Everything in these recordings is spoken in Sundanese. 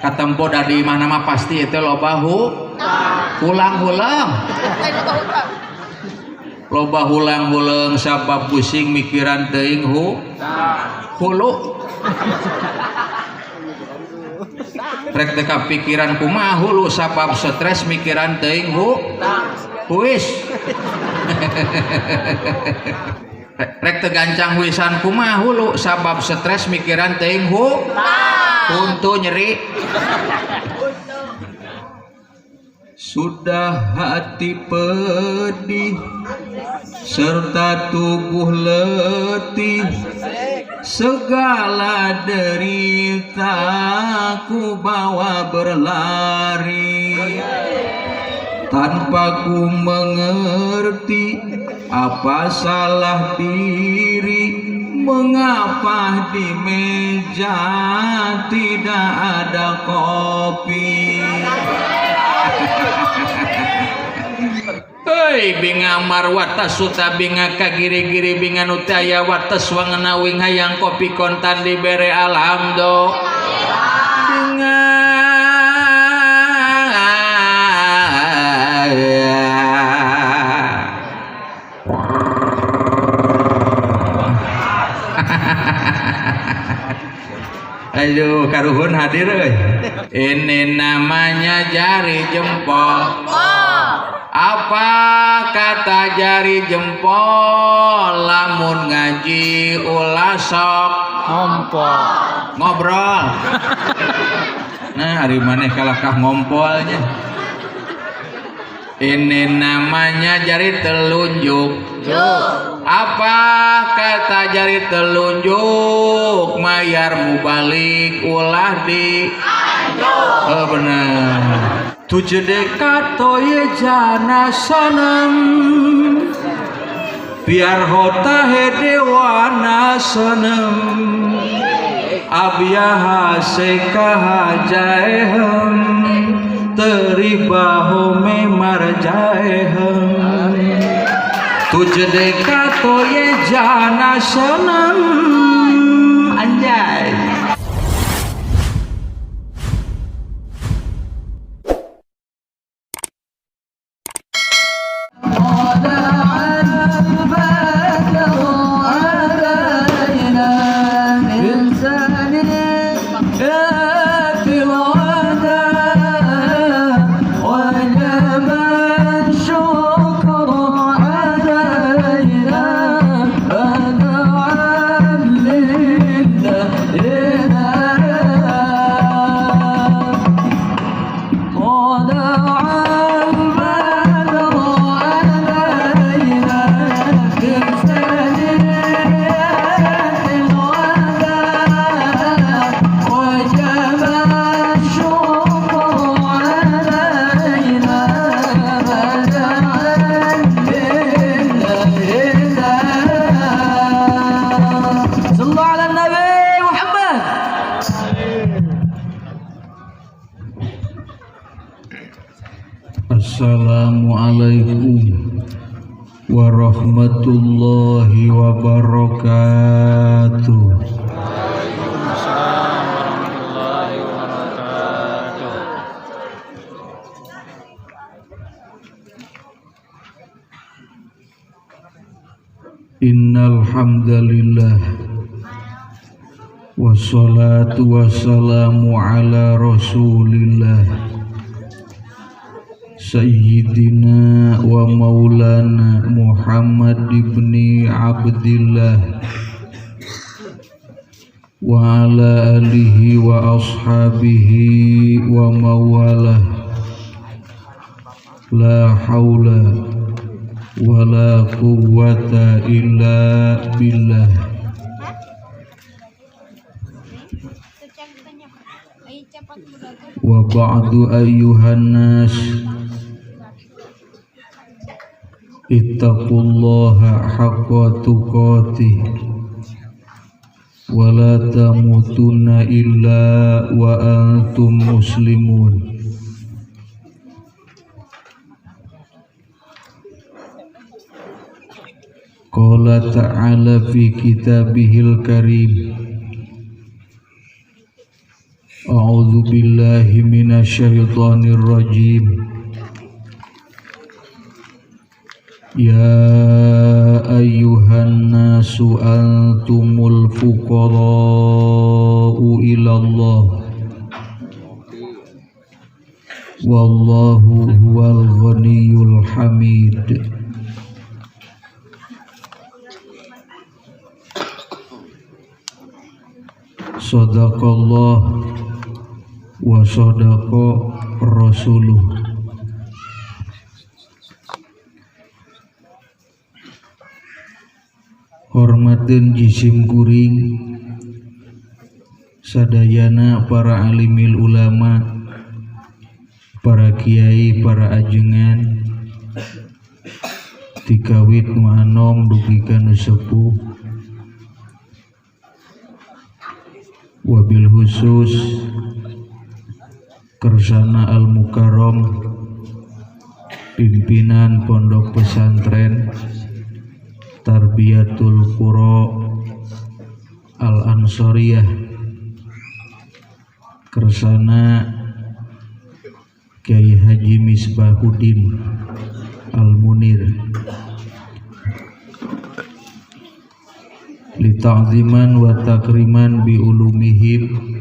Katempo da di imahna mah pasti itu loba hulang-hulang. Loba hulang-huleung sabab pusing mikiran teuing hulu. Rek teu kapikiran kumaha hulu sabab stres mikiran teuing huis. Rek teu gancang huisan kumaha hulu sabab stres mikiran teuing huntu nyeri. Sudah hati pedih serta tubuh letih, segala derita ku bawa berlari, tanpa ku mengerti apa salah diri, mengapa di meja tidak ada kopi. Hei binga marwata suta binga kagiri-giri binga nutaya wates wangenawing hayang kopi kontan dibere alhamdulillah. Binga aduh karuhun hadir euy. Ini namanya jari jempol. Apa kata jari jempol? Lamun ngaji ulah sok ngompol. Ngobrol. Nah, hari maneh kalakah ngompolnya. Ini namanya jari telunjuk. Apa kata jari telunjuk? Mayar mubalik ulah di. Oh benar. Tujhe dekha to ye jana sanam, biar hota hai dewana sanam, ab yaha se kaha jae hum, teri baho mein mar jae hum. Tujhe dekha to ye jana sanam. Anjay. Assalamualaikum warahmatullahi wabarakatuh. Waalaikumsalam warahmatullahi wabarakatuh. Innal hamdalillah wassalatu wassalamu ala rasulillah Sayyidina wa maulana Muhammad ibni Abdillah wa ala alihi wa ashabihi wa mawalah. La hawla wa la quwwata illa billah. Wa ba'du ayyuhan nas, ittaqullaha haqqa tuqatih wa la tamutunna illa wa antum muslimun. Qala ta'ala fi kitabihil karim, A'udzu billahi minasyaitonir rajim. Ya ayyuhan nasu antumul fuqara'u ilallah wallahu huwal ghaniyyul hamid. Sadaqallah wa sadaqa rasuluh. Hormateun jisim kuring sadayana para alimil ulama, para kiai, para ajengan, tikawit nu anom dugi ka nu sepuh, wabil khusus kersana al mukarram pimpinan pondok pesantren Tarbiyatul Qura Al Ansariyah, kersana Kiai Haji Misbahuddin Al Munir, li ta'ziman wa takriman bi ulumihim.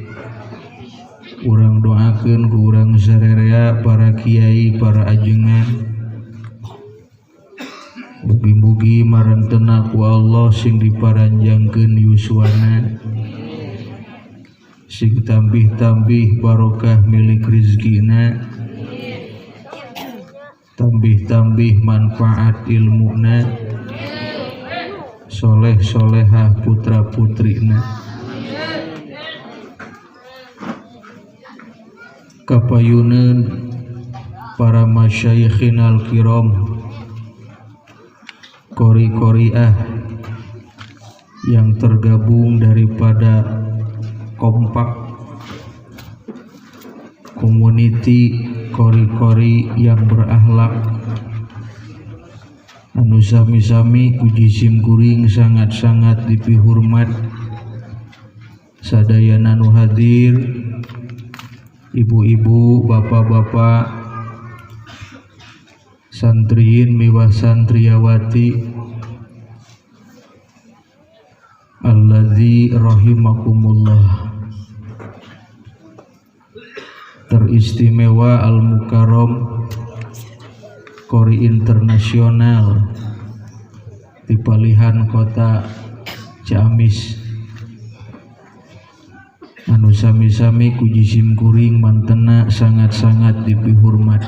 Urang doakeun ku urang sarerea para kiai, para ajengan, mugi-mugi marantena ku Allah sing diparanjangkeun yuswana, sing tambih-tambih barokah milik rizkina, tambih-tambih manfaat ilmuna, soleh solehah putra putrina. Kapayuneun para masyayikhinal kiram, kori-koriah yang tergabung daripada kompak community kori-kori yang berakhlak, anu sami-sami ku jisim kuring sangat-sangat dipihormat. Sadayana nu hadir, ibu-ibu, bapak-bapak, santriin miwah santriawati, alladzi rahimakumullah. Teristimewa al mukarram kori internasional di palihan kota Ciamis, anu sami-sami ku jisim kuring mantena sangat-sangat dipihormat.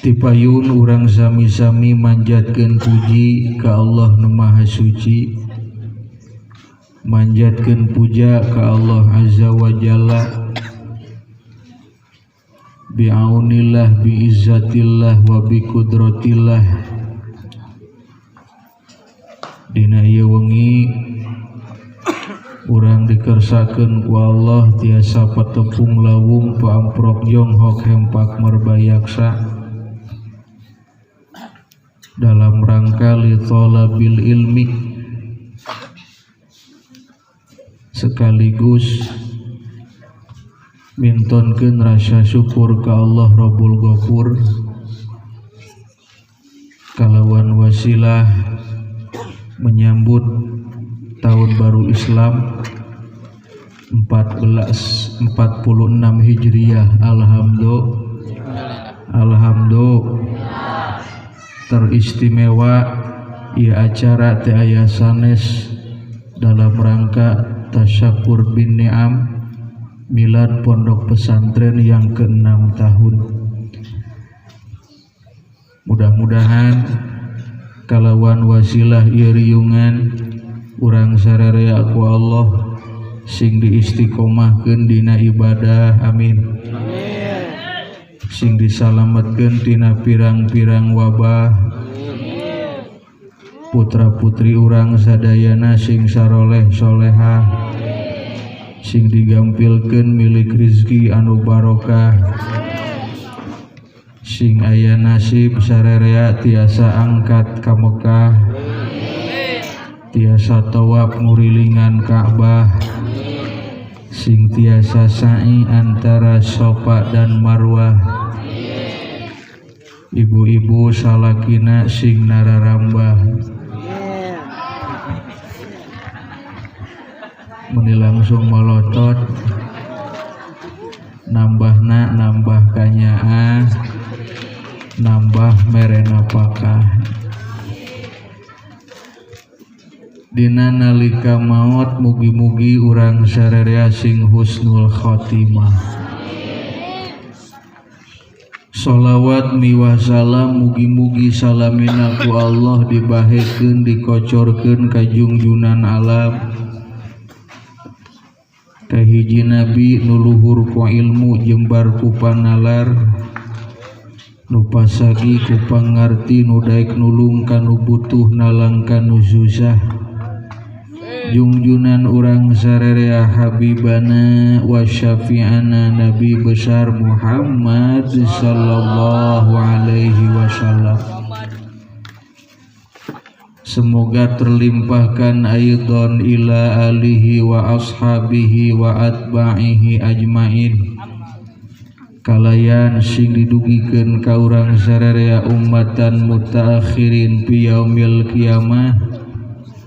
Tipayun urang sami-sami manjatkeun puji ka Allah nu Maha Suci, manjatkeun puja ka Allah Azza wa Jalla, bi'aunillah bi'izzatillah wa biqudratillah. Dina ieu wengi urang dikersakeun ku Allah tiasa patepung lawung paamprok jonghok hempak marbayaksa dalam rangka li thalabil ilmi, sekaligus mintonkeun rasa syukur ka Allah Rabbul Ghafur kalawan wasilah menyambut tahun baru Islam 1446 Hijriah. Alhamdulillah, alhamdulillah. Teristimewa ia acara teh aya sanes dalam rangka tasyakur bin ni'am milad pondok pesantren yang ke-6 tahun. Mudah-mudahan kalawan wasilah ieu riungan urang sararea ku Allah sing diistiqomahkeun dina ibadah, amin. Sing disalametkeun tina pirang-pirang wabah. Putra putri urang sadayana sing saroleh solehah, sing digampilkeun milik rizki anu barokah, sing aya nasib sarerea tiasa angkat ka Mekah, Tiasa tawaf ngurilingan Ka'bah. Sing tiasa sa'i antara Sofa dan Marwah. Ibu-ibu salakina sing nararambah. Meni langsung molotot. Nambahna nambah kanyaah, nambah mere napakah. Dina nalika maot mugi-mugi urang sararea sing husnul khotimah. Sholawat miwah salam mugi-mugi salamina ku Allah dibahekeun dikocorkeun ka junjunan alam. Kahiji nabi nu luhur ku ilmu jembar ku panalar, nu pasagi ku pangarti, nu daek nulung ka nu butuh nalang ka nu susah. Junjunan urang sararea habibana wa syafi'ana Nabi besar Muhammad sallallahu alaihi wasallam. Semoga terlimpahkan aidon ila alihi wa ashabihi wa atba'ihi ajmain. Kalayan sing didugikeun ka urang sararea ummatan mutaakhirin fi yaumil qiyamah.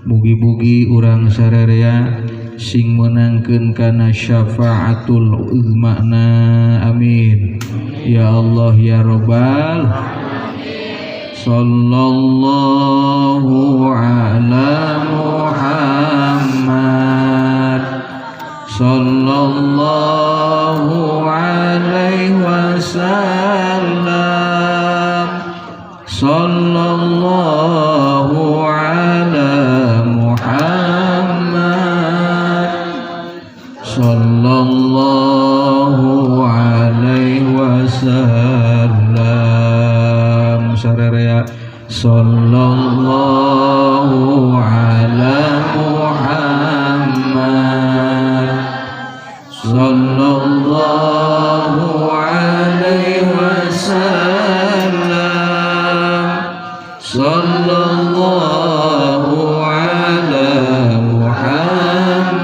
Mugi-mugi urang sararea sing menangkeun kana syafaatul uzmana. Amin. Ya Allah ya Rabbal sallallahu ala Muhammad sallallahu alaihi wasallam sallallahu ala Muhammad sallallahu alaihi wasallam. Sararea sallallahu ala Muhammad sallallahu alaihi wasallam sallallahu ala Muhammad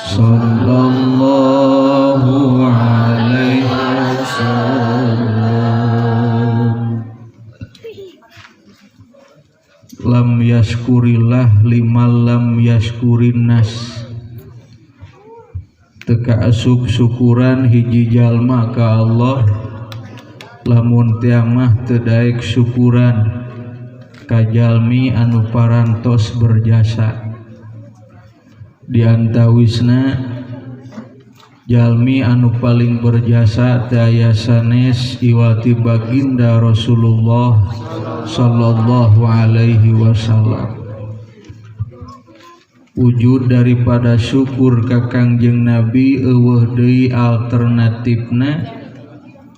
sallallahu alaihi wasallam. Lam yaskurillah limal lam yaskurin nas. Teka asup syukuran hiji jalma ka Allah lamun tiamah teu daek syukuran ka jalmi anu parantos berjasa. Di antawisna jalmi anu paling berjasa teu aya sanes iwati baginda Rasulullah sallallahu alaihi wasallam. Wujud daripada syukur ka Kangjeng Nabi eueuh deui alternatifna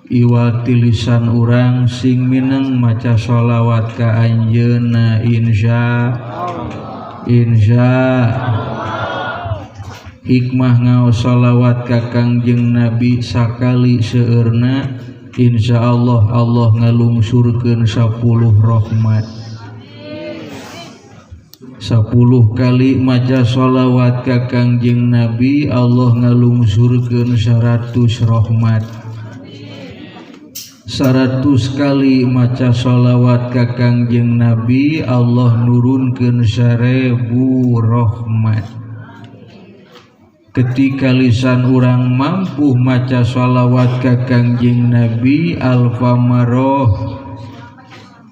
iwati lisan urang sing mineng maca sholawat ka anjeunna insya insya. Hikmah ngaos sholawat ka Kangjeng Nabi sakali seueurna insyaallah Allah ngalungsurkeun 10 rahmat. 10 kali maca sholawat ka Kangjeng Nabi Allah ngalungsurkeun 100 rahmat. 100 kali maca sholawat ka Kangjeng Nabi Allah nurunkeun 1000 rahmat. Ketika lisan urang mampu maca sholawat ka Kangjeng Nabi alfa maroh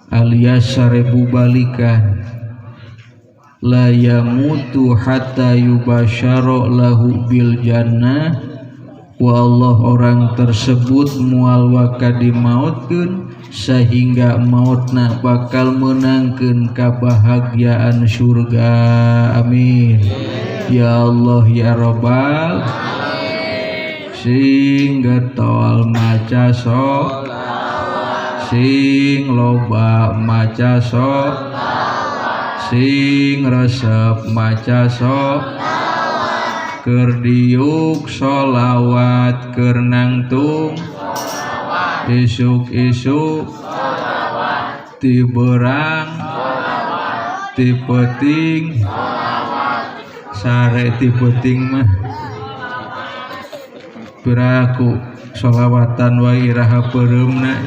alias 1000 balikan. La yamutu hatta yubasyara lahu bil jannah. Wa Allah orang tersebut mual waka dimautkeun sehingga mautna bakal menangkeun kabahagiaan surga. Amin. Ya Allah ya Rabbal sing getol maca sholawat, sing loba maca sholawat, sing resep maca sholawat, keur diuk sholawat, keur nangtung isuk-isuk tiberang Ti peuting sare ti peuting mah piraku sholawatan wae iraha peureumna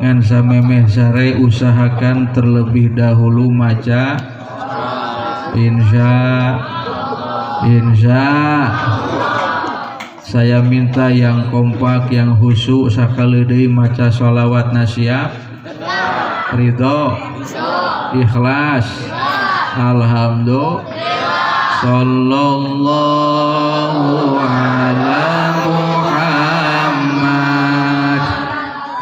ngan samemeh sare usahakan terlebih dahulu maca insya insya. Saya minta yang kompak, yang khusyuk sakali deui maca sholawatna siap, ridho, ikhlas, alhamdulillah. Sallallahu ala Muhammad,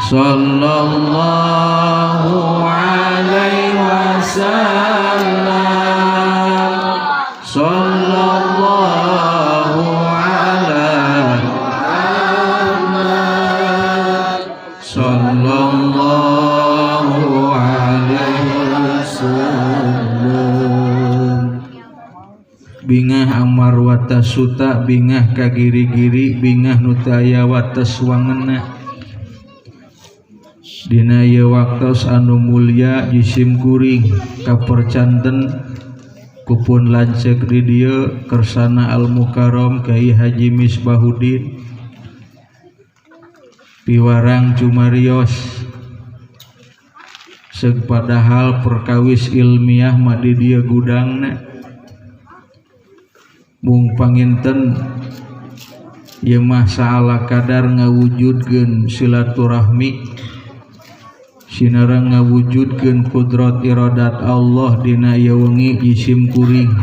sallallahu alaihi wasallam, sallallahu ala Muhammad, sallallahu alaihi wasallam. Bingah amar watasuta, bingah kagiri-giri, bingah nu teu aya wates wangenna. Dina ieu waktos anu mulia jisim kuring kapercanten kupun lanceuk di dieu kersana Al Mukarram Kiai Haji Misbahuddin piwarang cumarios. Seug padahal perkawis ilmiah mah di dieu gudangna. Mung panginten ieu mah saala kadar ngawujudkeun silaturahmi, sinareng ngawujudkeun kudrat iradat Allah dina ieu wengi jisim kuring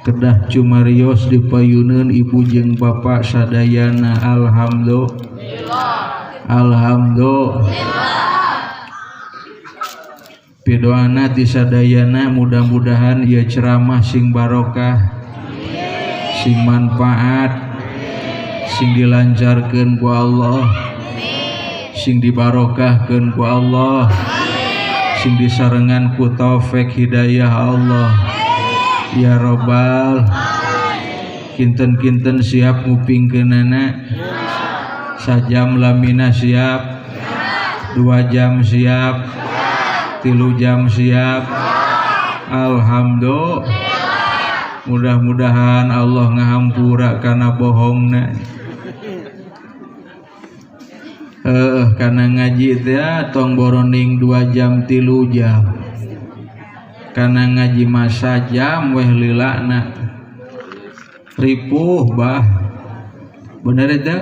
kedah cumarios dipayuneun ibu jeung bapa sadayana. Alhamdulillah, alhamdulillah. Pidoana ti sadayana mudah-mudahan ieu ceramah sing barokah, sing manfaat, sing dilancarkeun ku Allah, sing dibarokahkeun ku Allah, sing disarengan ku taufik hidayah Allah ya robbal. Kinten-kinten siap ngupingkeunana? Sajam lamina siap, 2 jam siap, 3 jam siap. Alhamdulillah. Mudah-mudahan Allah ngahampura kana bohongna. Kana ngaji teh tong boroning 2 jam 3 jam. Kana ngaji masa jam weh lilana. Ripuh bah. Bener teh?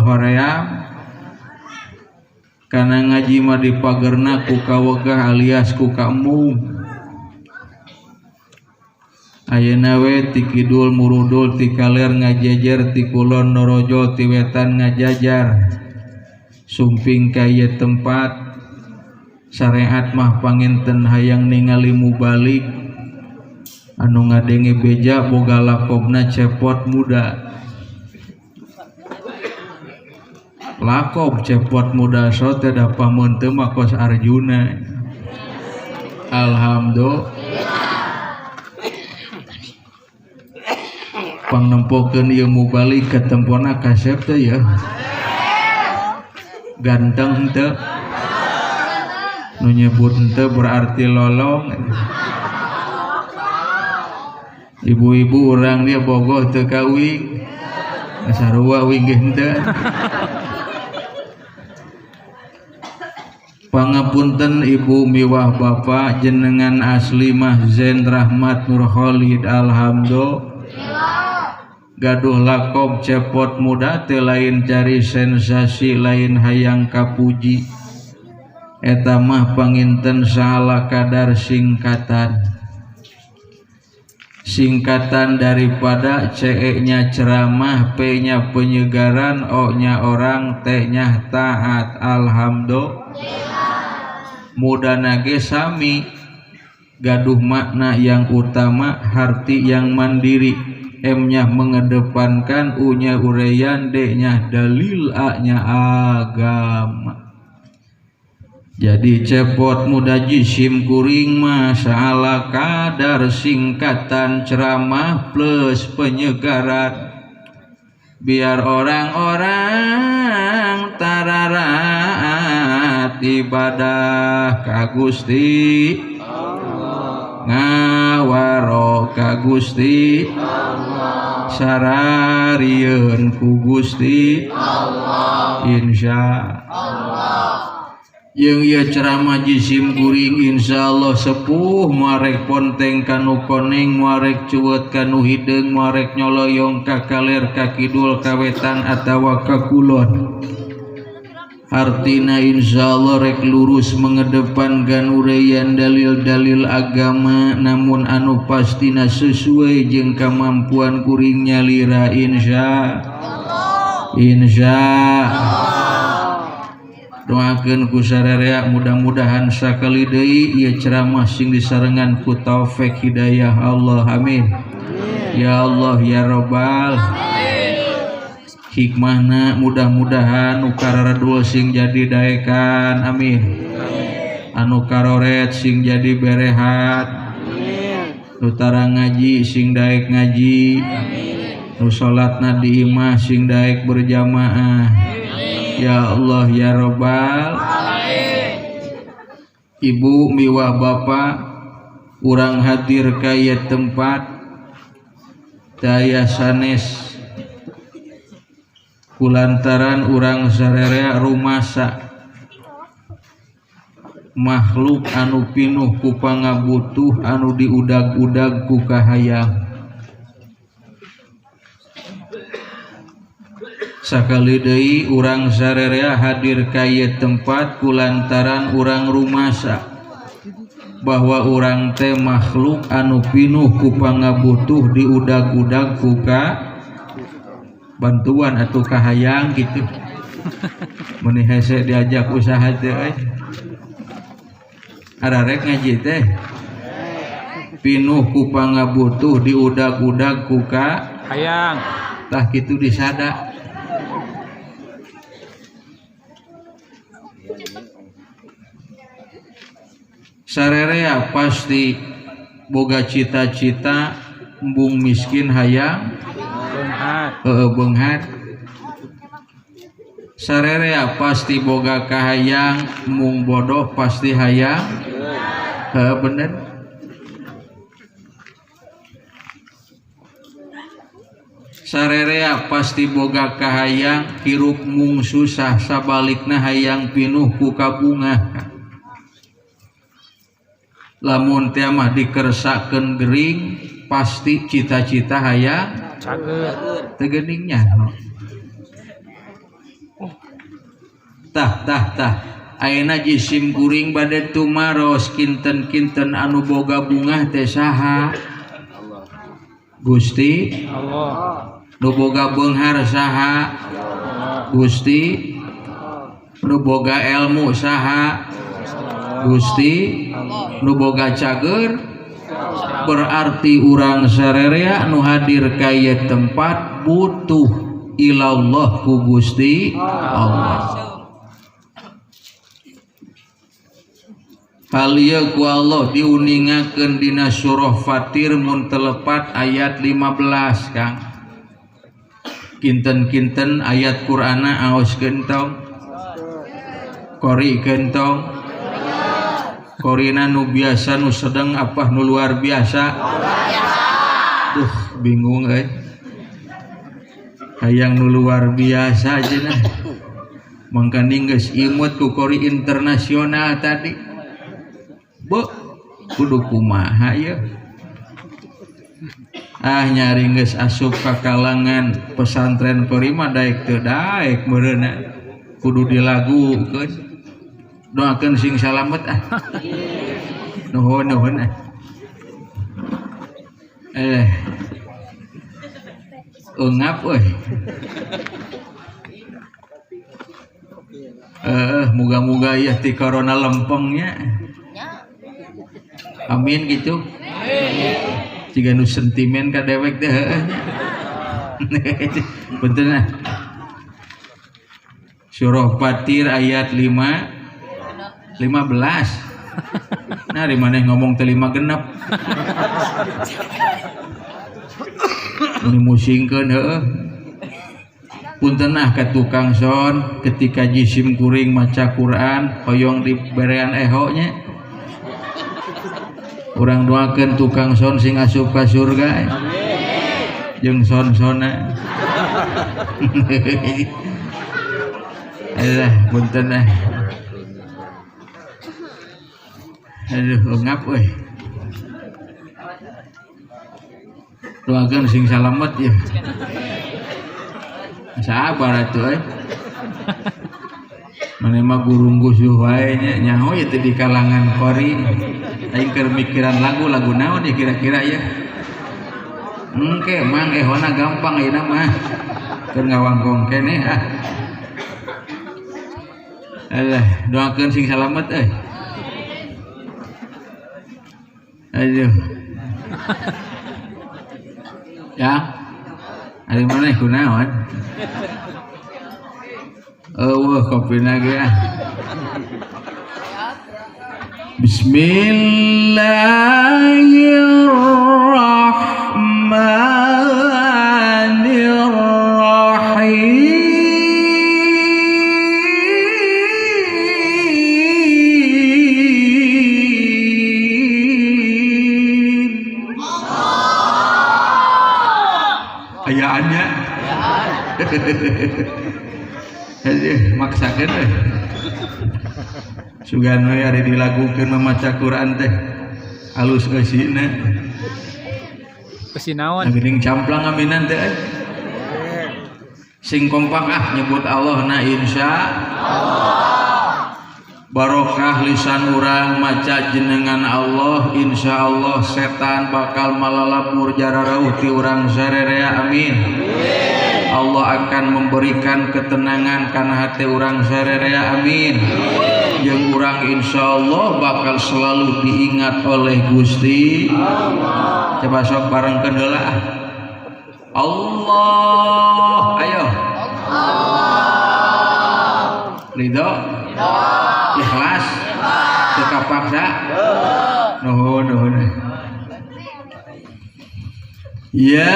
Hoream. Kana ngaji mah dipagerna ku kawegah alias ku kaembung. Ayeuna we ti kidul murudul, ti kaler ngajejer, ti kulon norojo, ti wetan ngajajar. Sumping ka ieu tempat syariat mah panginten hayang ningali mubalik anu ngadenge beja boga lakobna cepot muda. Lakob cepot muda so teh da pameun teu mah kos Arjuna. Alhamdulillah. Pangnempokeun ieu mubalik katempona kasep teh ya. Ganteng teu? Nu nyebut teu berarti lolong. Ibu-ibu urang dia bogoh teu ka uing. Sarua uing ge henteu. Pangapunten ibu miwah bapak jenengan asli mah Zain Rahmat Nur Khalid. Alhamdulillah. Gaduh lakob cepot muda teh lain cari sensasi, lain hayang kapuji. Eta mah panginten salah kadar singkatan. Singkatan daripada CE-nya ceramah, P-nya penyegaran, O-nya orang, T-nya taat. Alhamdulillah. Muda nage sami gaduh makna yang utama, harti yang mandiri. M-nya mengedepankan, U-nya uraian, D-nya dalil, A-nya agama. Jadi cepot muda jisim kuring mah salah kadar singkatan ceramah plus penyegaran. Biar orang-orang tararaan Niat ibadah ka Gusti Allah, ngawaro ka Gusti Allah, sararieun ku Gusti Allah, insya Allah. Jeung ieu ceramah jisim kuring insyaallah sepuh moal rek ponteng kanu koneng, moal rek cueut kanu hideung, moal rek nyoloyong ka kaler, ka kidul, ka wetan atawa ka kulon. Artina insyaallah rek lurus mengedepankan uraian dalil-dalil agama, namun anu pastina sesuai jeung kemampuan kuring nyalira, insya Allah. Insya Allah. Doakeun ku sararea mudah-mudahan sakali deui ieu ceramah sing disarengan ku taufik hidayah Allah, amin. Ya Allah ya Rabbal amin. Hikmahna mudah-mudahan nu kararedul sing jadi daekan, amin. Anu karoret sing jadi berehat, amin. Nu tara ngaji sing daek ngaji, amin. Nu salatna di imah sing daek berjamaah, amin. Ya Allah ya Rabbal alamin. Ibu miwah bapak urang hadir ka ieu tempat daya sanes kulantaran urang sararea rumasa makhluk anu pinuh ku pangabutuh anu diudag-udag ku kahayang. Sakali deui urang sararea hadir ka ieu tempat kulantaran urang rumasa bahwa urang teh makhluk anu pinuh ku pangabutuh diudag-udag ku ka bantuan atau kahayang gitu. Mun hese diajak usaha teh euy. Ararek ngaji teh pinuh ku pangabutuh diudag-udag ku ka hayang. Tah kitu disada. Sarerea pasti boga cita-cita embung miskin hayang beunghar. Sarerea pasti boga kahayang embung bodoh pasti hayang bener. Sarerea pasti boga kahayang hirup mung susah sabalikna hayang pinuh ku kabungah. Lamun teh mah dikersakeun gering pasti cita-cita hayang cager teu geuningnya. Tah tah tah ayeuna jisim kuring bade tumaros kinten-kinten anu boga bungah teh saha? Gusti Allah. Nu boga beunghar saha? Gusti. Nu boga ilmu saha? Gusti. Nu boga cager. Berarti urang sarerea nu hadir ka ieu tempat butuh ilallah ku Gusti Allah. Hal ieu ku Allah diuningakeun dina surah Fatir mun telepat ayat 15 Kang. Kinten-kinten ayat Qur'ana aoskeun tong, korikeun tong. Korina nu biasa nu sedang apa nu luar biasa? Duh bingung euy. Hayang nu luar biasa cenah. Mangkaning geus imut ku kori internasional tadi. Be kudu kumaha ieu? Ah nyari geus asup ka kalangan pesantren kori mah daek teu daek meureunna. Kudu dilagukeun. Doakeun sing salamet ah. Nuhun nuhun ah. Eungap euy. Muga-muga ieu ti corona lempengnya. Amin gitu. Jiga nu sentimen ka dewek teh heueuh nya. Punten ah. Surah Fatir ayat 5 15. Nah, di mana ngomong teh 5 genep. Ini musingkeun heueuh. Punten ah ka tukang son ketika jisim kuring maca Quran hoyong diberean eho nya. Urang doakeun tukang son sing asup ka surga. Amin. Jeung son-sona. Alah punten ah. Aduh ngap euy. Doakeun sing salamet ya. Sabar atuh euy. Mane mah gurung gusuh wae nya nyaho ya teh di kalangan qori. Aing keur mikiran lagu-lagu naon ya kira-kira ya. Engke mang ehona gampang ayeuna mah. Keur ngawangkong keneh ah. Alah, doakeun sing salamet euy. Aduh. Ya. Ari maneh kunaon? Eueuh kopina ge ah. Bismillahirrahmanirrahim. Ayaannya. Maksakeun we. Sugan we ari dilagukeun mamaca Quran teh alus eusina. Eusi naon? Geuning camplang aminan teh. Sing kompak ah nyebut Allah na insya Allah. Barokah lisan urang maca jenengan Allah, insya Allah setan bakal malalapur jararauh ti urang sarerea, amin. Allah akan memberikan ketenangan kana hati urang sarerea, amin. Jeung urang insya Allah bakal selalu diingat oleh Gusti Allah. Coba sok barengkeun heula ah. Allah, ayo. Allah. Ridho. Ikhlas. Teu kapaksa. Nuhun nuhun. Ya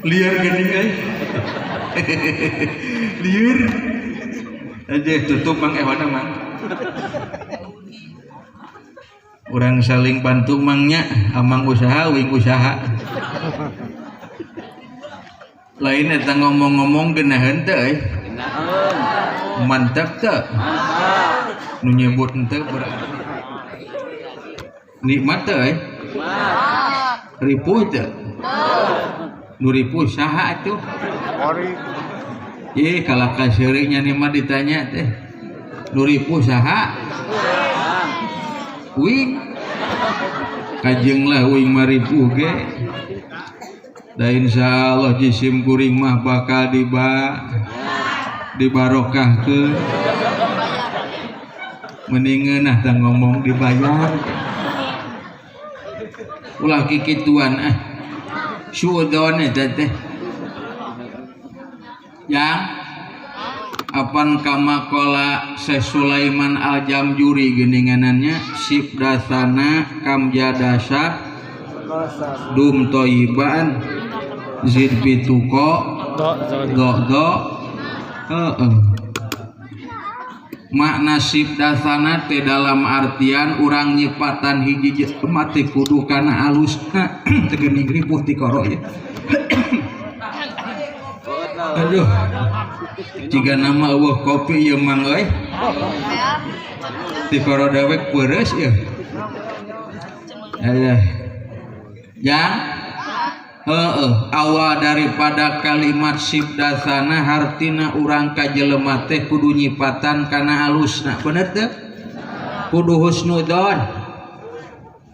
liar geuning euy. Liur. Aja tutup mang ehona mang. Urang saling bantu mangnya, amang usaha wing usaha. Lain eta ngomong-ngomong geunaheun teu euy. Geunaheun. Mantap teu? Mantap. Nu nyebut henteu berarti nikmat teu euy? Nikmat. Ripuh teu? Nu ripuh saha atuh? Ih, kalah ka seuri nya mah ditanya teh. Nu ripuh saha? Wing. Kajeng lah wing mah ripuh ge. Da insyaallah jisim kuring mah bakal dibarokahkeun. Mending ngeunah tah ngomong dibayar. Ulah kikituan ah. Suudon eta teh. Yang apan kamakola Syekh Sulaiman Al-Jamjuri geuninganannya sibdasana kamjadasa dum toyiban zid bituko do do heeh. Makna sibdasana teh dalam artian urang nyipatan hiji jelema teh kudu kana alusna teu geuning ripuh ti koro ya. Aduh, jika nama eueuh kopi ieu mang euy. Ti koro dewek peureus ieu. Alah. Jang. Heeh, awal daripada kalimat sibdasana hartina urang ka jelema teh kudu nyipatan kana alusna. Bener teu? Kudu husnudzon.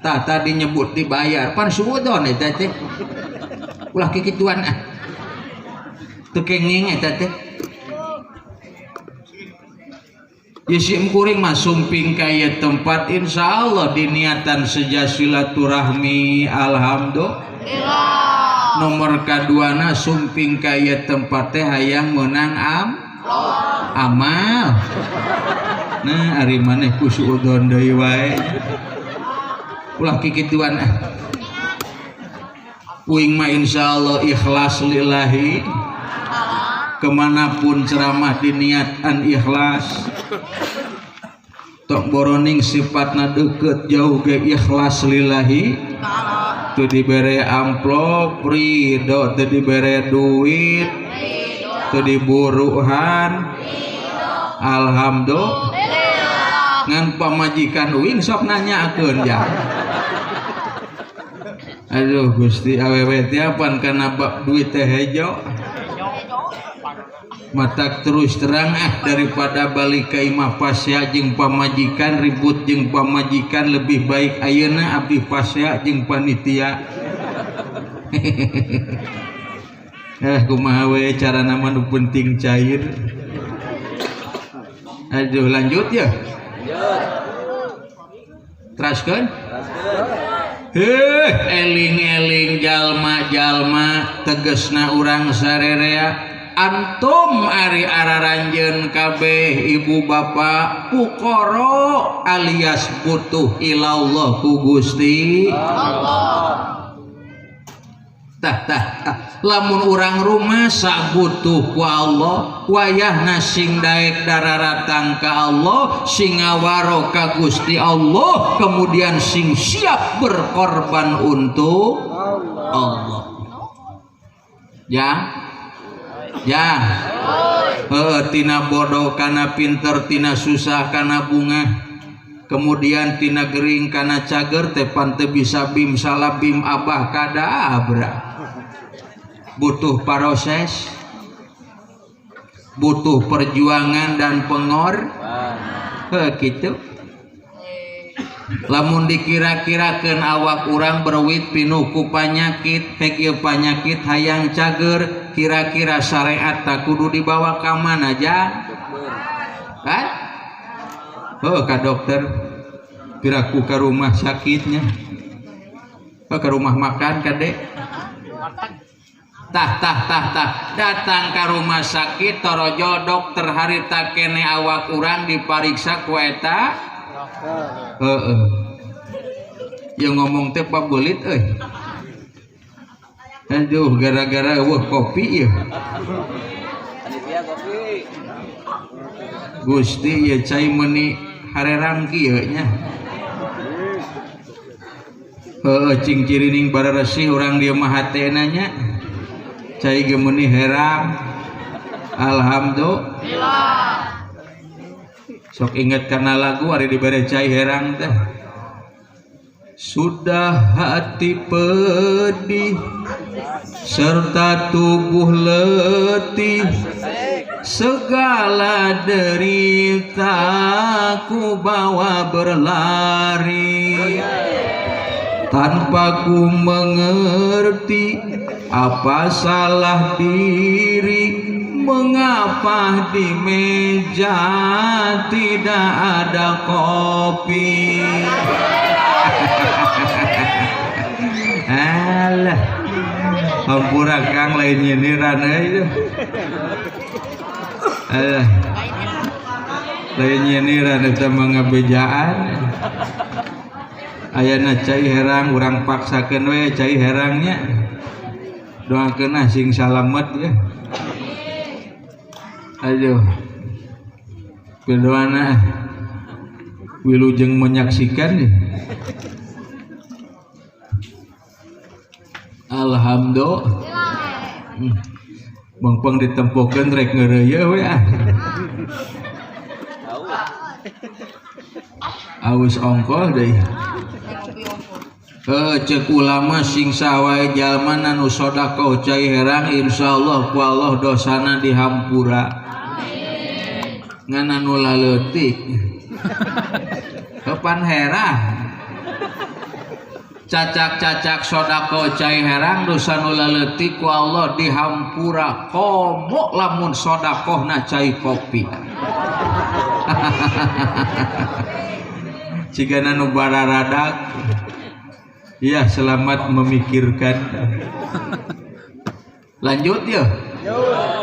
Tah tadi nyebut dibayar, pan suudzon eta teh. Ulah kikituan ah. Teu kenging eta teh. Ya sim kuring mah sumping ka ieu tempat insyaallah diniatan seja silaturahmi alhamdulillah. Nomor kaduana sumping ka ieu tempat teh hayang meunang amal. Nah ari maneh ku suudzon deui wae. Ulah kikituan ah. Uing mah insyaallah ikhlas lillahi. Kemanapun ceramah diniatan ikhlas. Tok boroning sifatna deukeut jauh ge ikhlas lillahi. Teu dibere amplop ridho, teu dibere duit, teu diburuhan. Alhamdulillah. Ngan pamajikan uing sok nanyakeun ja. Aduh Gusti awewe teh apan kana bab duit teh hejo. Matak terus terang ah daripada balik ka imah pasea jeung pamajikan ribut jeung pamajikan lebih baik ayeuna abdi pasea jeung panitia. Kumaha we carana mah nu penting cair. Aduh lanjut ya. Teraskeun? Heh, eling-eling jalma-jalma tegesna urang sarerea. Antum ari araranjeun kabeh ibu bapak pukoro alias butuh ilallah ku Gusti Allah. Tah tah tah lamun urang rumasa butuh ku Allah wayahna sing daek dararatang ka Allah sing ngawaro ka Gusti Allah kemudian sing siap berkorban untuk Allah. Ya ya tina bodoh kana pinter tina susah kana bunga kemudian tina gering kana cager teh pan teu bisa bim salabim abah kadabra. Butuh proses, butuh perjuangan dan gitu. Lamun dikira-kirakeun awak urang berwit pinuh ku panyakit, hek ieu panyakit hayang cager, kira-kira syariat tak kudu dibawa ka mana aja? Kan? Heuh ka dokter, piraku ka rumah sakitnya. Heuh ka rumah makan kade. Tah tah tah tah datang ka rumah sakit torojo dokter harita kene awak urang dipariksa ku eta. Heeh. Yang ngomong teh pabelit euy. Aduh gara-gara eueuh kopi ieu. Kopi. Gusti ieu cai meuni harerang kieu nya. Heeh cing cirining bararesih urang dieu mah hatena nya. Cai ge meuni herang. Alhamdulillah. Sok inget karena lagu hari dibere cai herang teh. Sudah hati pedih serta tubuh letih, segala derita ku bawa berlari, tanpa ku mengerti apa salah diri. Mengapa di meja tidak ada kopi? Alah, hampura kang lain nyindiran euy. Alah, lain nyindiran eta mah ngabejaan. Ayana cai herang urang paksakeun we cai herangnya. Doakeun ah sing salamet ya. Aduh, kedoana wilujeng menyaksikan nih. Alhamdulillah. Bangpang ditempokeun rek ngeureuyeuh we ah. Aus ongkoh deui. Cek ulama sing sawae jalma nu sedekah cai herang insyaallah ku Allah dosana dihampura. Ngan anu laleutik kapan herang cacak-cacak sodako cai herang dosa nu laleutik ku Allah dihampura komo lamun sodakohna cai kopi. Cigana nu bararadak. Ya, selamat memikirkan. Lanjut ya.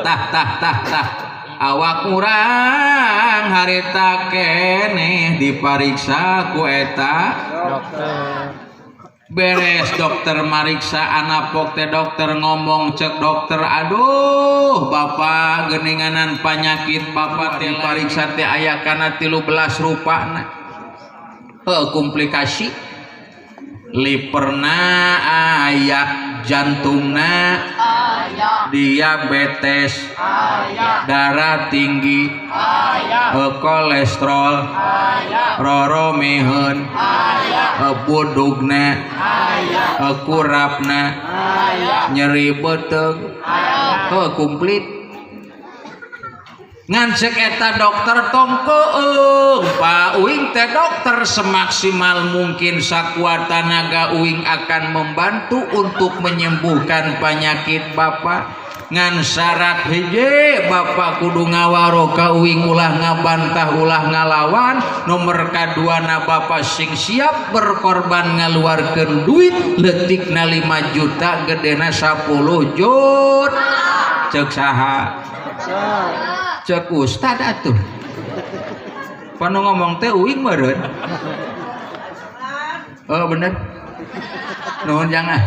Tah tah tah tah. Awak urang harita keneh dipariksa ku eta Dokter. Beres dokter mariksa anapok teh, dokter ngomong, cek dokter, "Aduh, Bapak, geninganan penyakit Bapak teh dipariksa teh aya kana 13 rupana." Heuh, komplikasi liverna aya, jantungna, diabetes, darah tinggi, kolesterol, roromeheun, budugna, kurapna, nyeri beuteung, heuh, komplit. Ngan cek eta dokter, "Tong keung, Pak, uing teh dokter semaksimal mungkin, sakuat tanaga uing akan membantu untuk menyembuhkan penyakit Bapak, ngan syarat hiji, Bapak kudu ngawaro ka uing, ulah ngabantah, ulah ngalawan. Nomor kaduana, Bapak sing siap berkorban ngaluarkeun duit leutikna 5 juta, gedena 10 juta." Cek saha? Cek ustad atuh. Panu ngomong teh uing meureun. Oh, bener, nuhun. Jangan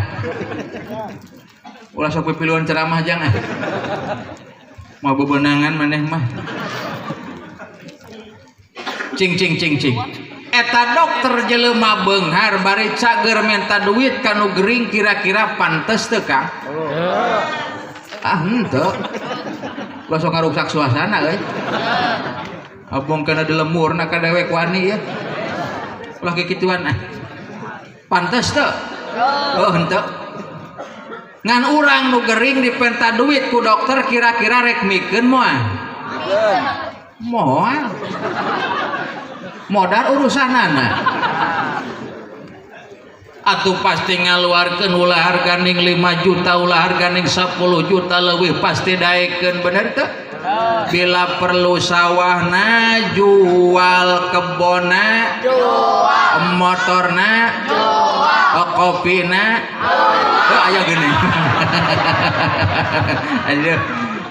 ulah sok pipiluan ceramah, jangan mau bebenangan maneh mah. Cing cing cing cing, eta dokter jelema beunghar bari cager menta duit kanu gering, kira-kira pantes teu, Kang? Ah, henteu. Ulah sok ngaruksak suasana euy. Abong kana dilemurna ka dewek wani ya. Ulah kikituan ah. Pantes teu? Oh, henteu. Ngan urang nu gering dipenta duit ku dokter, kira-kira rek mikeun moal? Moal. Modar urusanana. Atuh pasti ngaluarkeun, ulah harganing 5 juta, ulah harganing 10 juta leuwih, pasti daekeun, bener teu? Bila perlu sawahna jual, kebona jual, motorna jual, kopina jual. Oh, aya geuning. Aduh,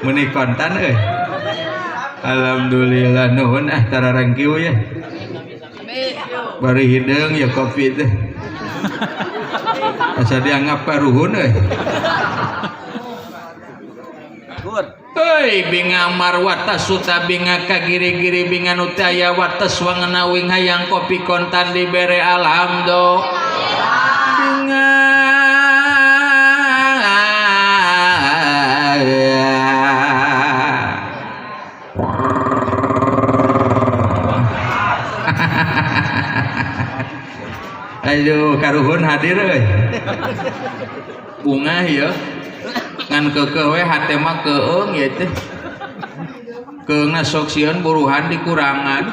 meuni kontan euy. Alhamdulillah, nuhun ah, tararangkiu ya. Bari hideung ya kopi teh. Asa dianggap karuhun euy. Hei, binga marwata suta, binga kagiri-giri, binga nu teu aya wates wangena, wing hayang kopi kontan dibere, alhamdulillah. Binga. Aduh, karuhun hadir euy. Bungah ya. Ngan keukeuh we hate mah, keung ya teh. Keungna sok sieun buruhan dikurangan.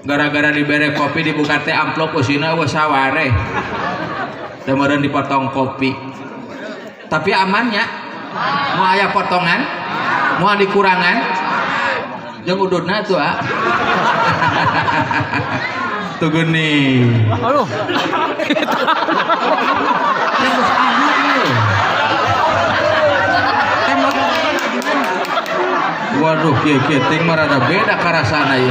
Gara-gara dibere kopi, dibuka teh amplop eusina eueuh saware. Da meureun dipotong kopi. Tapi amannya. Mau aya potongan? Mau dikurangan? Jeung ududna tuh ah. Tuh geuning. Aduh. Ya geus aya ieu. Emang. Waduh, kieu-kieu ting mah rada beda karasana ieu.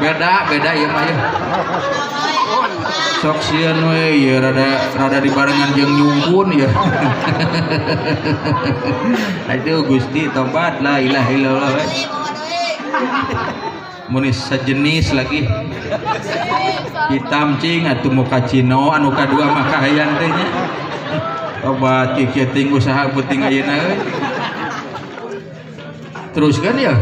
Beda, beda ieu mah ieu. Sok sieun we ieu, rada rada dibarengan jeung nyungkun ieu. Aduh Gusti, tobat, la ilaha illallah we. Mun sejenis lagi. Hitam cing atuh muka Cino anu kadua mah kahayan teh nya. Tobat, kieu ting usaha penting ayeuna euy. Teruskan ya.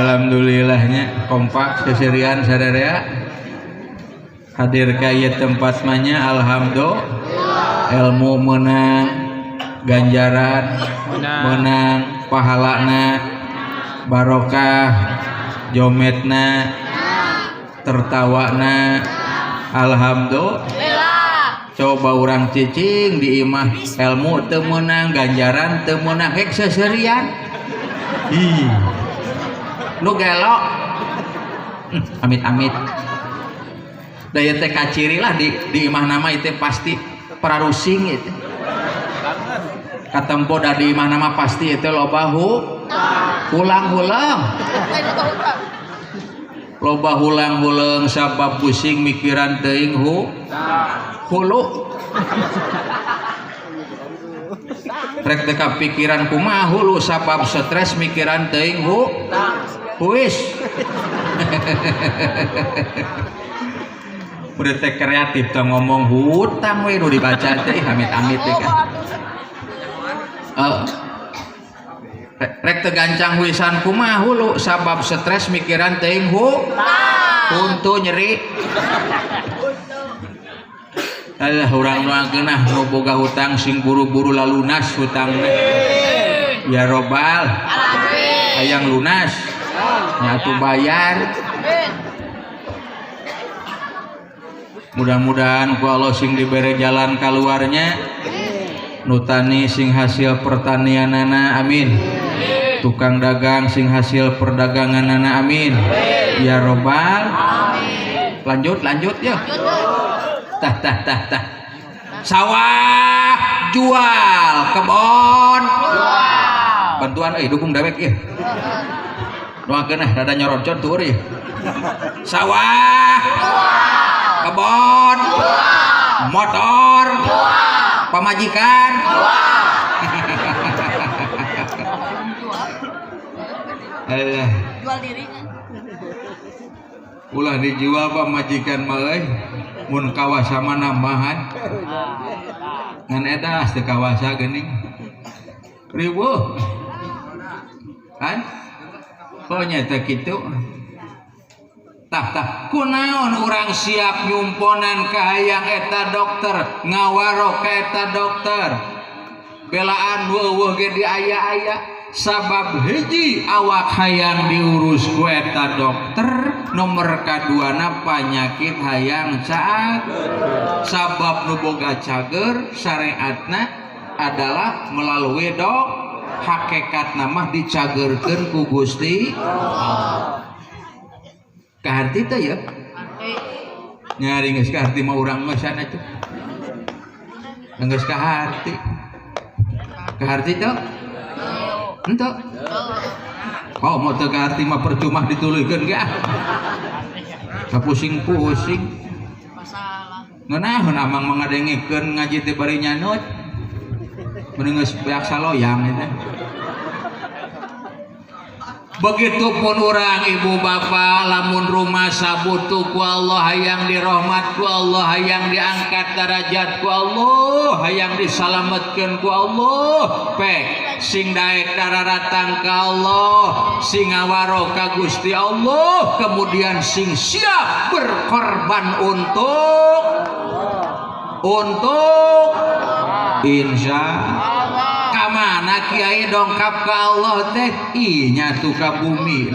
Alhamdulillahnya kompak seserian sadarea hadir ka ieu tempat mah. Alhamdulillah, ilmu menang, ganjaran Menang. Menang, pahalana barokah, jometna, tertawana, alhamdulillah. Coba urang cicing di imah, ilmu teu meunang, ganjaran teu meunang, hek seserian. Ih. Nu gelo. Amit-amit. Da ieu teh kaciri lah di imah nama itu pasti pararusing itu. Katempo da di imah nama pasti itu loba hulang-hulang. Loba hulang-hulang sabab pusing mikiran teuing hulu. Rek teh kapikiran kumaha hulu sabab stres mikiran teuing huis. Udah teh kreatif teh ngomong hutang we nu dibaca teh amit-amit teh kan. Rek teu gancang huisan kumaha hulu sabab stres mikiran teuing huntu nyeri. Alah urang nu geunah nu boga hutang sing buru-buru lalunas hutangna. Ya robbal alamin. Hayang lunas nya atuh bayar. Mudah-mudahan ku Allah sing dibere jalan kaluarnya. Nu tani sing hasil pertanianana amin. Tukang dagang sing hasil perdaganganana amin. Ya robbal alamin. Lanjut lanjut ya. Tah tah tah tah. Sawah jual, kebon jual. Bantuan euy dukung dewek ieu. Doakeun ah rada nyorocot tuur ieu. Sawah jual, kebon jual, motor jual, pamajikan jual. Alah. Jual diri. Ulah dijual pamajikan mah euy. Mun kawasa mah nambahan. Ngan eta teu kawasa geuning. Riweuh. Kan? Oh nya teh kitu. Tah tah kunaon urang siap nyumponan ka hayang eta dokter, ngawaro ka eta dokter. Belaan weuweuh ge diaya-aya. Sabab hiji awak hayang diurus ku eta dokter, nomor kaduana panyakit hayang cager. Sabab nu boga cager syariatna adalah melalui dok hakikatna mah dicagerkeun ku Gusti Allah. Kaharti teh ya? Nyari geus kaharti mah urang mah sana tuh. Geus kaharti. Kaharti teh? Henteu. Oh, mau teu kaharti mah percuma dituluykeun ge ah. Kapusing-pusing. Masalah. Ngeunaheun amang mah ngadengikeun ngaji teh bari nyanut. Mun geus beak saloyang eta. Begitupun orang ibu bapak lamun rumah sabutuh ku Allah hayang dirahmat ku Allah hayang diangkat derajat ku Allah hayang disalametkeun ku Allah pek sing daek dararatang ka Allah sing ngawaro ka Gusti Allah kemudian sing siap berkorban untuk insya Allah. Kamana kiai dongkap ka Allah teh ih nyatu ka bumi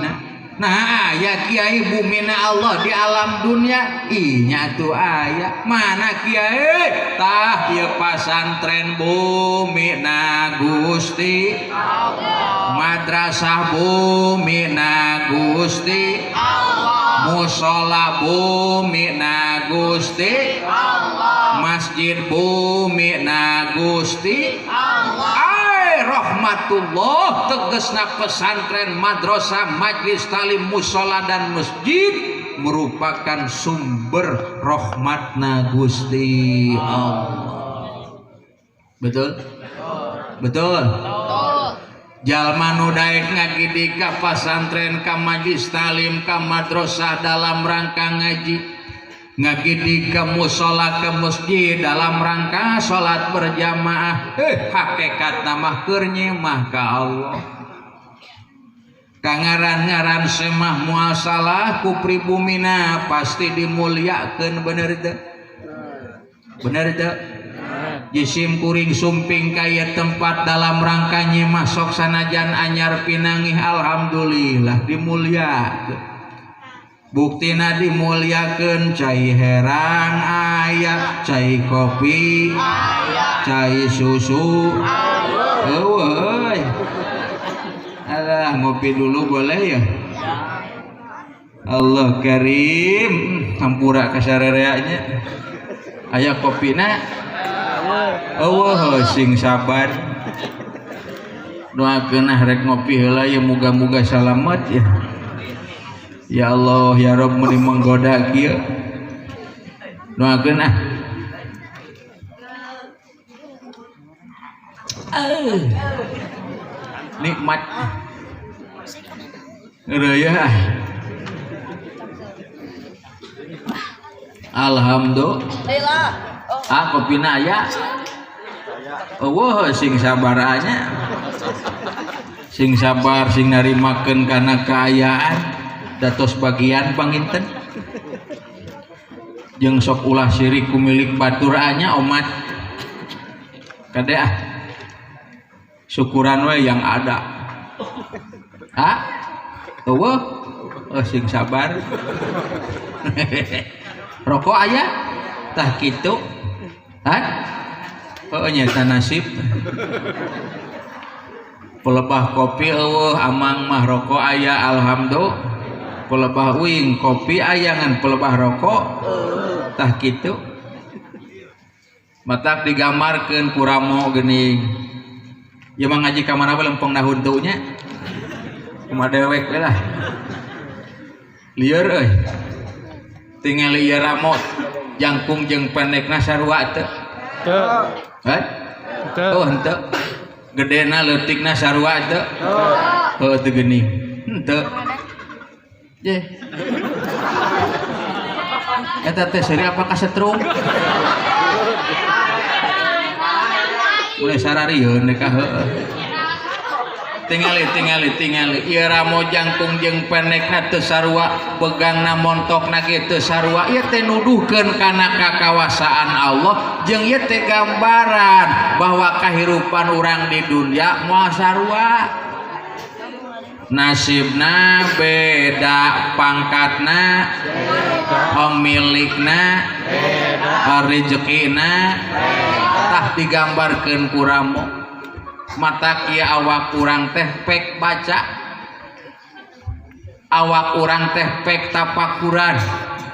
nah aya kiai bumina Allah di alam dunia ih nyatu aya mana kiai tah ieu pasantren bumina Gusti Allah madrasah bumina Gusti Allah mushola bumina Gusti Allah masjid bumina Gusti Allah. Rahmatullah tegesna pesantren, madrasah, majlis talim, mushola dan masjid merupakan sumber rahmatna Gusti Allah. Betul? Betul. Jalma nu daek ngagidik ka pasantren, ka majlis talim, ka madrasah dalam rangka ngaji, ngagidik ke mushola ke masjid dalam rangka salat berjamaah, hakikat mah keur nyemah ka Allah. Kangaran-ngaran semah moal salah ku pribumina pasti dimuliakeun, bener teu? Bener teu? Jisim kuring sumping kaya tempat dalam rangka nyemah sok sanajan anyar pinangih alhamdulillah dimuliakeun. Buktina dimuliakeun cai herang aya, cai kopi aya, cai susu aya. Eueuh. Alah ngopi dulu boleh ya? Allah karim, hampura ka sarerea nya. Aya kopina? Eueuh, sing sabar. Doakeun ah rek ngopi heula ya, muga-muga salamet ya. Ya Allah ya Rabb, meuni menggoda kieu. Doakeun ah. Nikmat. Ngeureuyeuh ah. Alhamdulillah. Ah, kopina aya. Eueuh, sing sabar nya. Sing sabar, sing narimakeun kana kaayaan datos bagian panginten. Jeung sok ulah sirik ku milik batur nya omat. Kade ah. Syukuran we yang ada. Ah? Eueuh, oh, sing sabar. Rokok aya? Tah kitu. Hah? Oh, nyata nasib. Pelebah kopi eueuh, amang mah rokok aya, alhamdulillah. Pelebah uing kopi aya ngan pelebah rokok tah kitu. Matak digambarkeun ku ramo geuning. Ieu mah ngaji ka mana we lempeng na huntu nya. Kumaha dewek we lah. Lieur euy. Tingali ieu ramo jangkung jeung pendekna sarua teu? Teu. Hah? Teu. Oh, henteu. Gedena leutikna sarua teu? Heuh teu geuning. Henteu. Ye. Eta teh seuri apa kasetrum? Mulai sararieun deh ka heueuh. Tingali tingali tingali ieu ramo jangkung jeung pendekna teu sarua, pegangna montokna ge teu sarua. Ieu teh nuduhkeun kana kakawasaan Allah jeung ieu teh gambaran bahwa kahirupan urang di dunia moal sarua. Nasibna beda, pangkatna pemilikna beda, rezekina tah digambarkeun ku ramo. Mata kieu awak urang teh pek baca, awak urang teh pek tapakuran.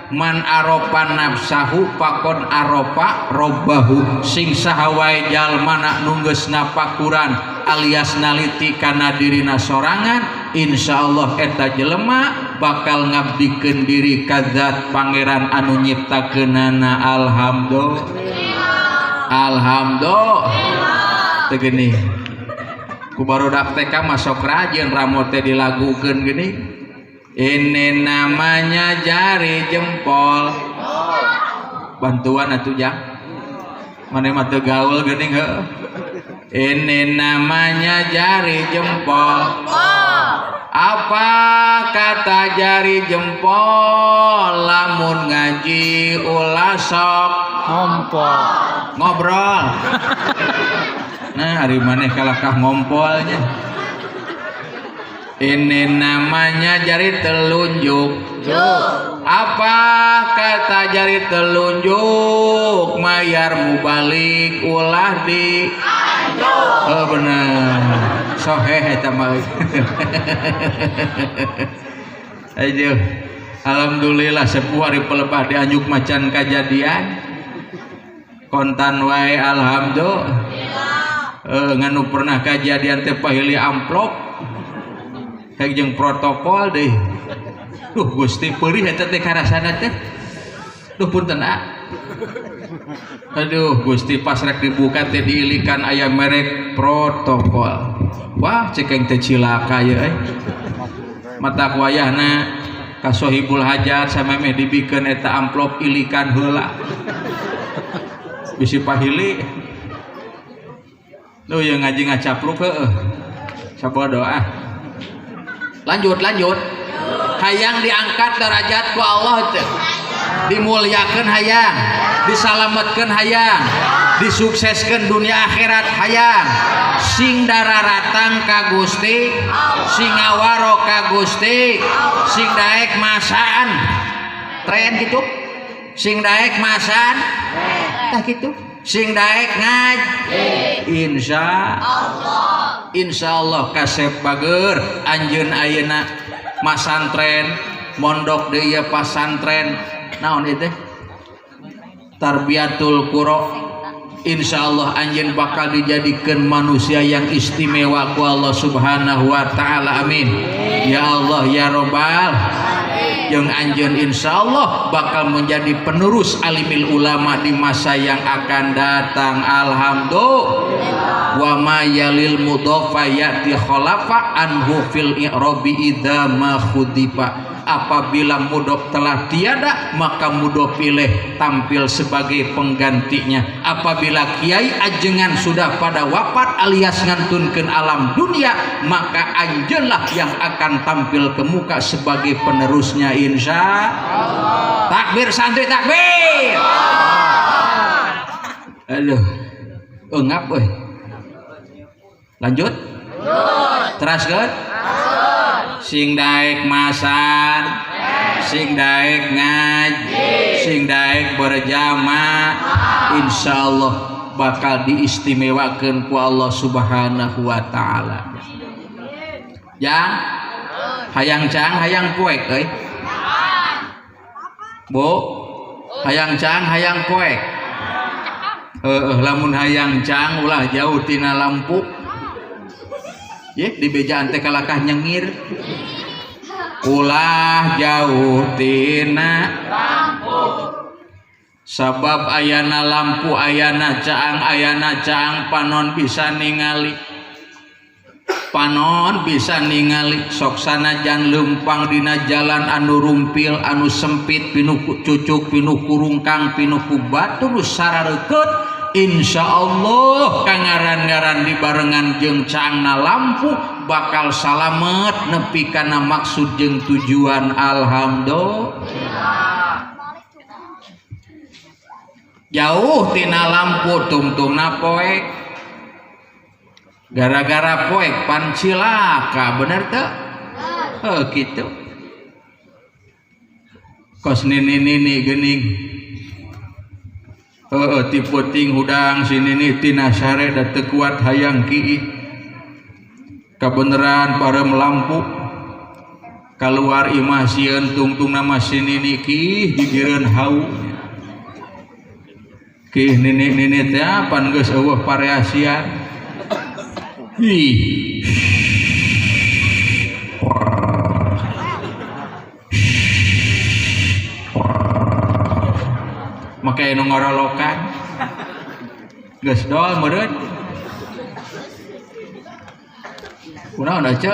Man aropa nafsahu pakon aropa robbahu. Sing saha wae jalmana nu geus napakuran alias naliti kana dirina sorangan, insyaallah eta jelema bakal ngabdikeun diri ka zat pangeran anu nyiptakeunana. Alhamdulillah. Alhamdulillah. Teu geuning ku barudak TK masuk rajin ramo teh dilagukeun geuning. Ini namanya jari jempol. Bantuan atuh jang. Mane mah teu gaul geuning heuh. Ini namanya jari jempol. Apa kata jari jempol? Lamun ngaji ulah sok ngompol. Ngobrol. Nah, hari maneh kalakah ngompolnya. Ini namanya jari telunjuk. Apa kata jari telunjuk? Mayar mubalik ulah di. Oh bener. Soheh eta mah. Aduh. Alhamdulillah sepuh hari pelebah dianjuk macan kajadian. Kontan wae alhamdulillah. Nganu pernah kajadian teh pahili amplop. Kayak jeung protokol deh. Duh Gusti perih eta teh karasana teh. Duh punten ah. Aduh Gusti pas rek dibuka teh diilikan aya merek protokol. Wah cekeng teh cilaka ye euy. Mata wayahna ka sohibul hajat samemeh dibikeun eta amplop ilikan heula. Bisi pahili. Duh ye ngaji ngacapruk heueuh. Sabodo ah. Lanjut lanjut. Hayang diangkat derajat ku Allah teh. Dimuliakeun hayang, disalametkeun hayang, disukseskeun dunia akhirat hayang. Sing dararatang ka Gusti, sing ngawaro ka Gusti, sing daek masaan. Tren gitu. Sing daek masan. Tah kitu. Sing daek ngaji. Insya Allah. Insya Allah kasep bager anjeun ayeuna masantren Mondok deui ieu pasantren naon ieu teh? Tarbiyatul Qura. Insyaallah anjeun bakal dijadikan manusia yang istimewa ku Allah Subhanahu wa taala. Amin. Ya Allah ya Robbal. Yang anjeun insyaallah bakal menjadi penerus alimil ulama di masa yang akan datang. Alhamdulillah. Wa ma yalil mudhafa ya'ti khalafa anhu fil i'rabi idza ma khudifa. Apabila mudhof telah tiada, maka mudhof ilaih tampil sebagai penggantinya. Apabila kiai ajengan sudah pada wafat alias ngantunkeun alam dunia, maka anjeunlah yang akan tampil ke muka sebagai penerusnya, insya Allah. Takbir santri, takbir. Aduh, engap euy. Lanjut? Teraskeun? Sing daek masan, sing daek ngaji, sing daek berjamaah, insyaallah bakal diistimewakan ku Allah Subhanahu wa taala. Jang, hayang caang hayang poek euy. Bu, hayang caang hayang poek. Heeh, lamun hayang caang ulah jauh tina lampu. Ye, di bejaan teh kalakah nyengir. Ulah jauh tina lampu. Sabab ayana lampu ayana caang panon bisa ningali. Panon bisa ningali sok sanajan leumpang dina jalan anu rumpil, anu sempit, pinuh ku cucuk, pinuh ku rungkang, pinuh ku batu nu sarareukeut, insyaallah kangaran-ngaran dibarengan jeung caangna lampu bakal salamet nepi kana maksud jeung tujuan. Alhamdulillah. Jauh tina lampu tungtungna poek, gara-gara poek pan cilaka, bener teu? Heuh kitu. Kos nini-nini geuning. Heeh, ti peuting hudang si nini tina sare da teu kuat hayang kiih. Kabeneran parem lampu kaluar imah sieun tungtungna mah si nini kiih gigireun hau. Kiih nini-nini teh pan geus eueuh pareasian. Ih. Make nu ngorolokan. Geus dol meureun. Kunaon ece?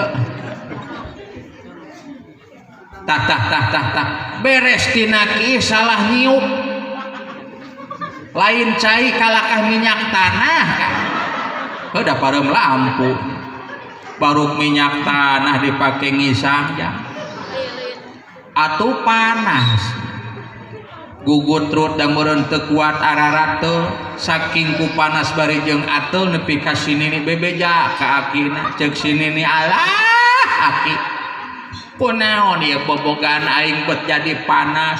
Tah tah tah tah tah. Beres tina kiih salah nyiuk. Lain cai kalakah minyak tanah kan. Heuh da pareum lampu. Baruk minyak tanah dipake ngisang jang. Atuh panas. Gugut rut da meureun teu kuat ararateul saking ku panas bari jeung ateul nepi ka si nini bebeja ka akina. Ceuk si nini, alah aki kunaon ieu bobogaan aing bet jadi panas.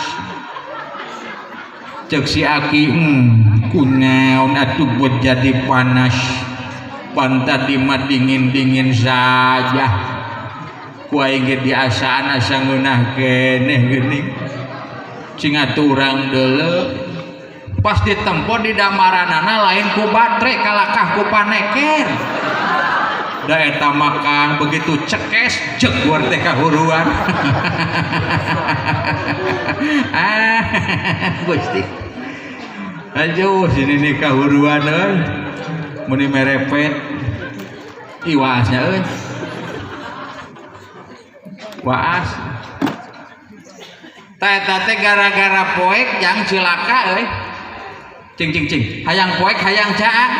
Ceuk si aki, kunaon atuh bet jadi panas, pan tadi mah dingin-dingin saja, ku aing ge diasaan asa ngeunah keneh geuning. Cing atuh urang deuleu. Pas ditempo di damaranana lain ku batre kalakah ku paneker. Da eta mah Kang begitu cekes jek war teh kahuruan. Ah, Gusti. Aduh, sini nih kahuruan euy. Meni merepet. Iwasnya euy. Waas. Tah eta teh gara-gara poek jang cilaka euy. Cing cing cing, hayang poek hayang caang.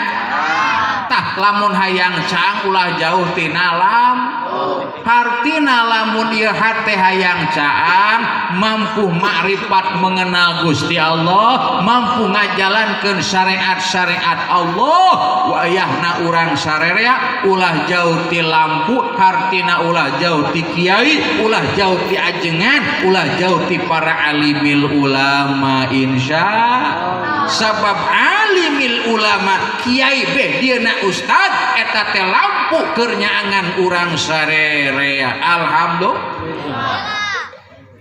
Tah lamun hayang caang ulah jauh tina lampu. Hartina lamun ieu hate hayang caang mampu makrifat mengenal Gusti Allah, mampu ngajalankeun syariat-syariat Allah, wayahna urang sarerea ulah jauh ti lampu, hartina ulah jauh ti kiai, ulah jauh ti ajengan, ulah jauh ti para alimil ulama, insya Allah. Sabab alimil ulama kiai beh dieuna ustad eta teh lampu keur nyaangan urang sarerea. Alhamdulillah.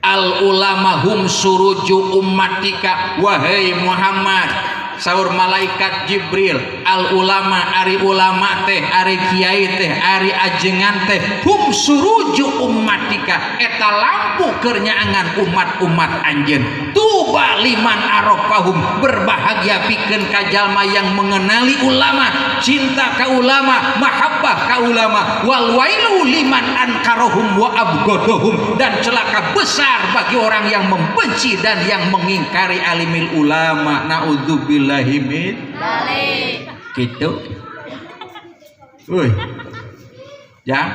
Al ulama hum suruju ummatika. Wahai Muhammad, saur malaikat Jibril, al ulama, ari ulama teh, ari kiai teh, ari ajengan teh, hum suruju ummatika, eta lampu keur nyaangan umat-umat anjeun. Tuba liman arafahum, berbahagia pikeun ka jalma yang mengenali ulama, cinta ka ulama, mahabbah ka ulama. Wal wailu liman ankarohum wa abgodohum, dan celaka besar bagi orang yang membenci dan yang mengingkari alimil ulama. Naudzubillahi min gitu. Woi. Ya.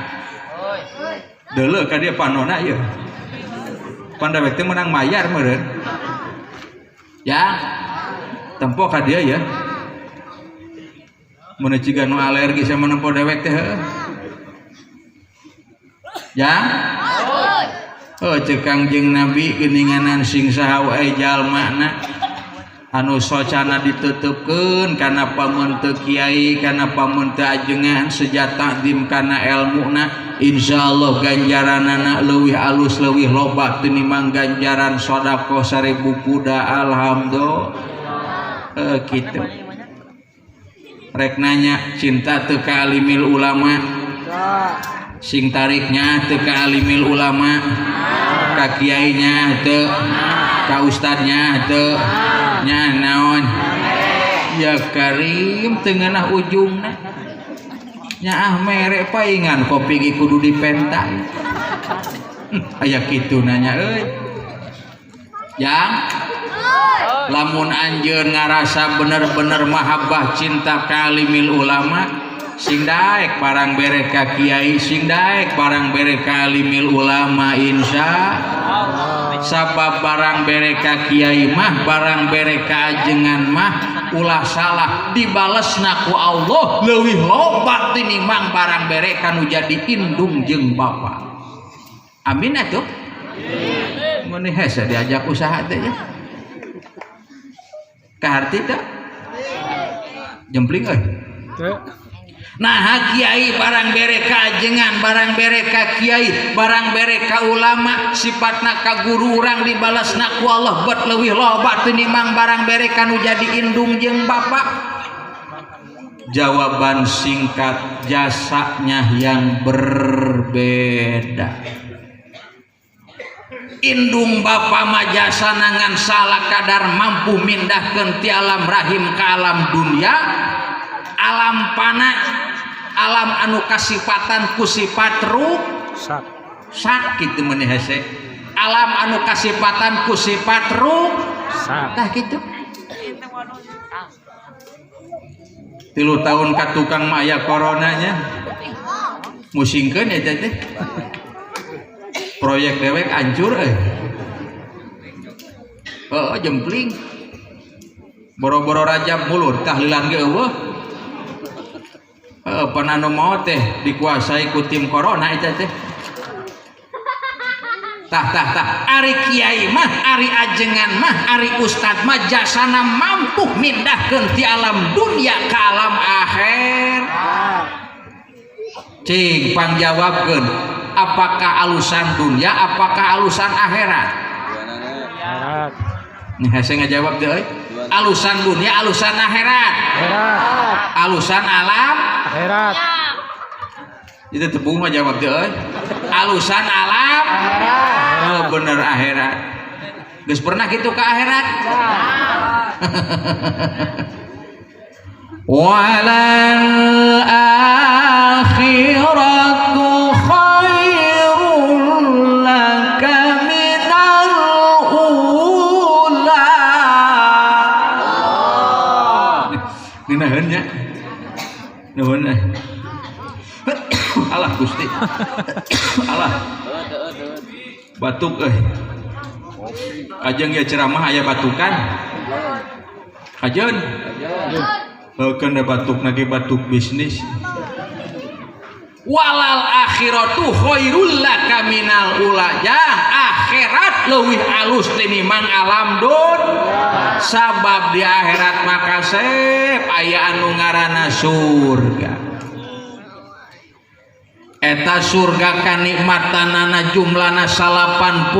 Deuleu ka dia panona ieu. Pan dewek teh meunang mayar meureun. Ya. Tempo ka dia ya. Mun ciga nu alergi sama nempo dewek teh heueuh. Ya. Oh, cek Kangjeng Nabi geuninganan sing saha wae jalmana anu socana ditutukeun kana pameunte kiai, kana pameunte ajengan, seja takdim kana elmuna, insyaallah ganjaranana leuwih alus, leuwih loba tinimbang ganjaran sedekah 1000 kuda. Alhamdulillah. Kitu rek nanya, cinta teu ka alimil ulama? Sing tariknya teu ka alimil ulama? Ka kiainya teu, ka ustadnya teu, nya naon? Ya Karim, teu ngeunah ujungna nya. Ah, mere paingan kopi ge kudu dipenta. Aya kitu nanya euy. Jang, lamun anjeun ngarasa bener-bener mahabbah cinta ka alimil ulama, sing daek barang bere ka kiai, sing daek barang bere ka alimil ulama, insya. Sabab barang bere ka kiai mah, barang bere ka ajengan mah, ulah salah, dibalesna ku Allah leuwih loba tinimbang barang bere kanu jadi indung jeung bapa. Amin atuh. Mun hese diajak usaha teh ya. Kaharti teh? Jempling euy. Teu. Nah, kiai barang bere ka ajengan, barang bere ka kiai, barang bere ka ulama, sifatna ka guru urang dibalasna ku Allah bet leuwih loba tinimbang barang bere kanu jadi indung jeung bapa. Jawaban singkat, jasanya yang berbeda. Indung bapa mah jasana ngan salah kadar mampu mindahkeun ti alam rahim ka alam dunia, alam pana, alam anu kasifatan ku sifat ruh Sak. Sakit meuni hese, alam anu kasifatan ku sifat ruh. Sak. Tah kitu, 3 tahun ka tukang mah aya coronanya, musingkeun eta teh proyek dewek hancur. Eh, oh, jempling, boro-boro rajab mulud, tahlilan ge euweuh. Heuh, pan anu maot teh dikuasai ku tim corona eta teh. Tah, tah, tah, ari kiai mah, ari ajengan mah, ari ustad mah jasana mampu mindahkeun ti alam dunia ka alam akhir. Cing pangjawabkeun, apakah alusan dunia, apakah alusan akhirat? Akhirat. Nih hese ngajawab teh euy. Alusan dunia, alusan akhirat? Akhirat. Alusan alam? Akhirat. Itu tepung mah jawab teh euy. Alusan alam? Oh, bener, akhirat. Geus pernah gitu ke akhirat? Walal akhiratu khairul laka minal ula. Ngeunaheun nya. Nuhun. Alah Gusti. Alah. Batuk euy. Kajeng ya ceramah aya batukan. Kajeun. Heukeun da batuk nage batuk bisnis. Walal akhiratu khairul laka minal ula. Ya, akhirat leuwih alus tinimbang alam dun. Sabab di akhirat maka sep aya anu ngaranna surga. Eta surga kanikmatanana jumlahna 99,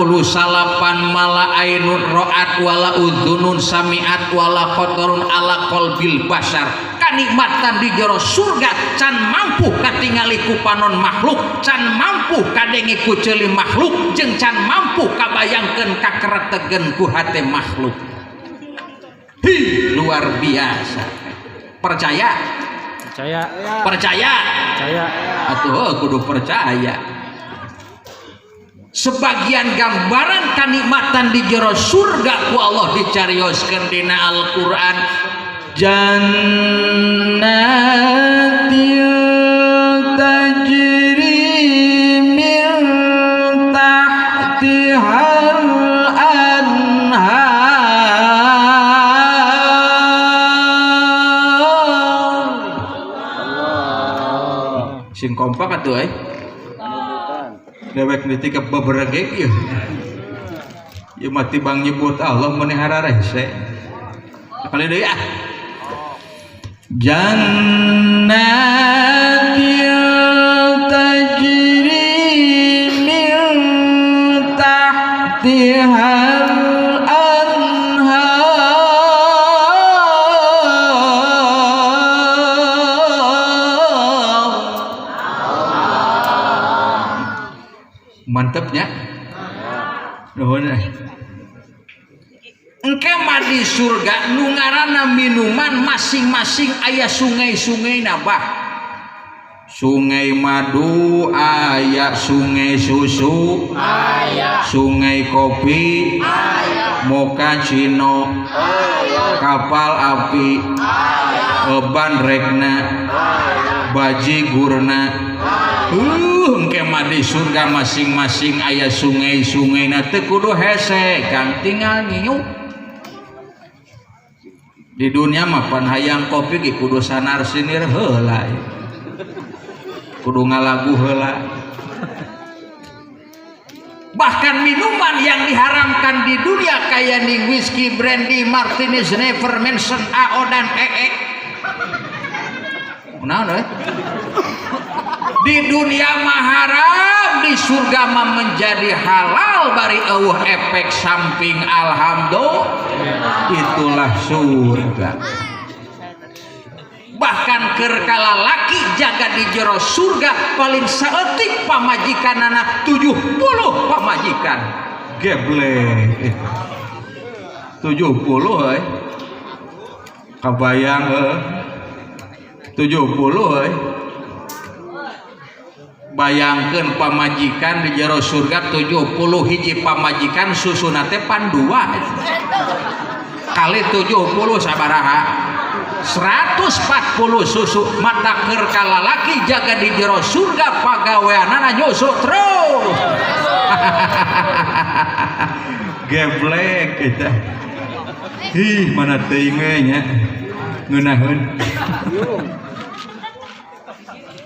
ma la ainun ro'at wala udzunun sami'at wala khotorun ala qalbil basar. Kanikmatan di jero surga can mampu katingali ku panon makhluk, can mampu kadenge ku ceuli makhluk, jeung can mampu kabayangkeun kakeretegen ku hate makhluk. Hi, luar biasa. Percaya? Percaya. Percaya? Percaya. Atuh heuh, kudu percaya. Sebagian gambaran kanikmatan di jero surga ku Allah dicarioskeun dina Al-Qur'an, jannatin tajri min tahtihal anhar. Sing kompak atuh euy. Dewek ditikep beberegek ieu. Ieu mah tibang nyebut Allah meuni hararese. Kali deui ah. Jannatin tajri min tahtihal anhar. Mantepnya. Nuhun eh. Engke mah di surga nu ngaranna minuman masing-masing aya sungai-sungai bah. Sungai madu aya, sungai susu Aya. sungai kopi, mochaccino, kapal api, bandrekna, bajigurna. Engke mah di surga masing-masing aya sungai-sungai na, teu kudu hese Kang, tinggal nyiuk. Di dunia mah pan hayang kopi ge kudu sanar sinir heula, kudu ngalagu heula. Bahkan minuman yang diharamkan di dunia kayak nih whisky, brandy, martini, Jenever, Mansion, AO dan EE. Naon euy? Di dunia mah haram, di surga mah menjadi halal bari eueuh efek samping, alhamdulillah. Itulah surga. Bahkan keur laki jaga di jero surga paling saeutik pamajikanana 70 pamajikan. Geblek. 70 euy. Kabayang heuh. 70 euy. Bayangkeun pamajikan di jero surga 70 hiji pamajikan susuna teh pan dua. Kali 70 sabaraha? 140 susu. Mata keur kalalaki jaga di jero surga pagaweanana nyusu terus. Geblek eta. Ih, mana teuing we nya. Ngeunaheun.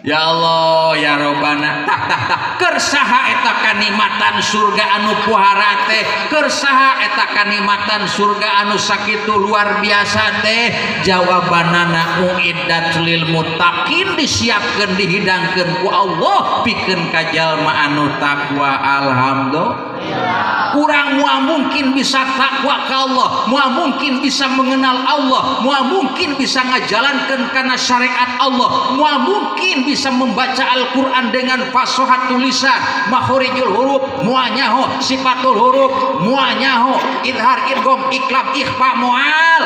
Ya Allah ya Robbana, tah tah tah, keur saha eta kanikmatan surga anu puhara teh? Keur saha eta kanikmatan surga anu sakitu luar biasa teh? Jawabanana uiddat lil muttaqin, disiapkeun dihidangkeun ku Allah pikeun ka jalma anu takwa, alhamdulillah. Kurang moal mungkin bisa takwa ka Allah, moal mungkin bisa mengenal Allah, moal mungkin bisa ngajalankeun kana syariat Allah, moal mungkin bisa membaca Al-Quran dengan fasohat tulisan, makhorijul huruf moal nyaho, sifatul huruf moal nyaho, idhar, idgham, iqlab, ikhfa moal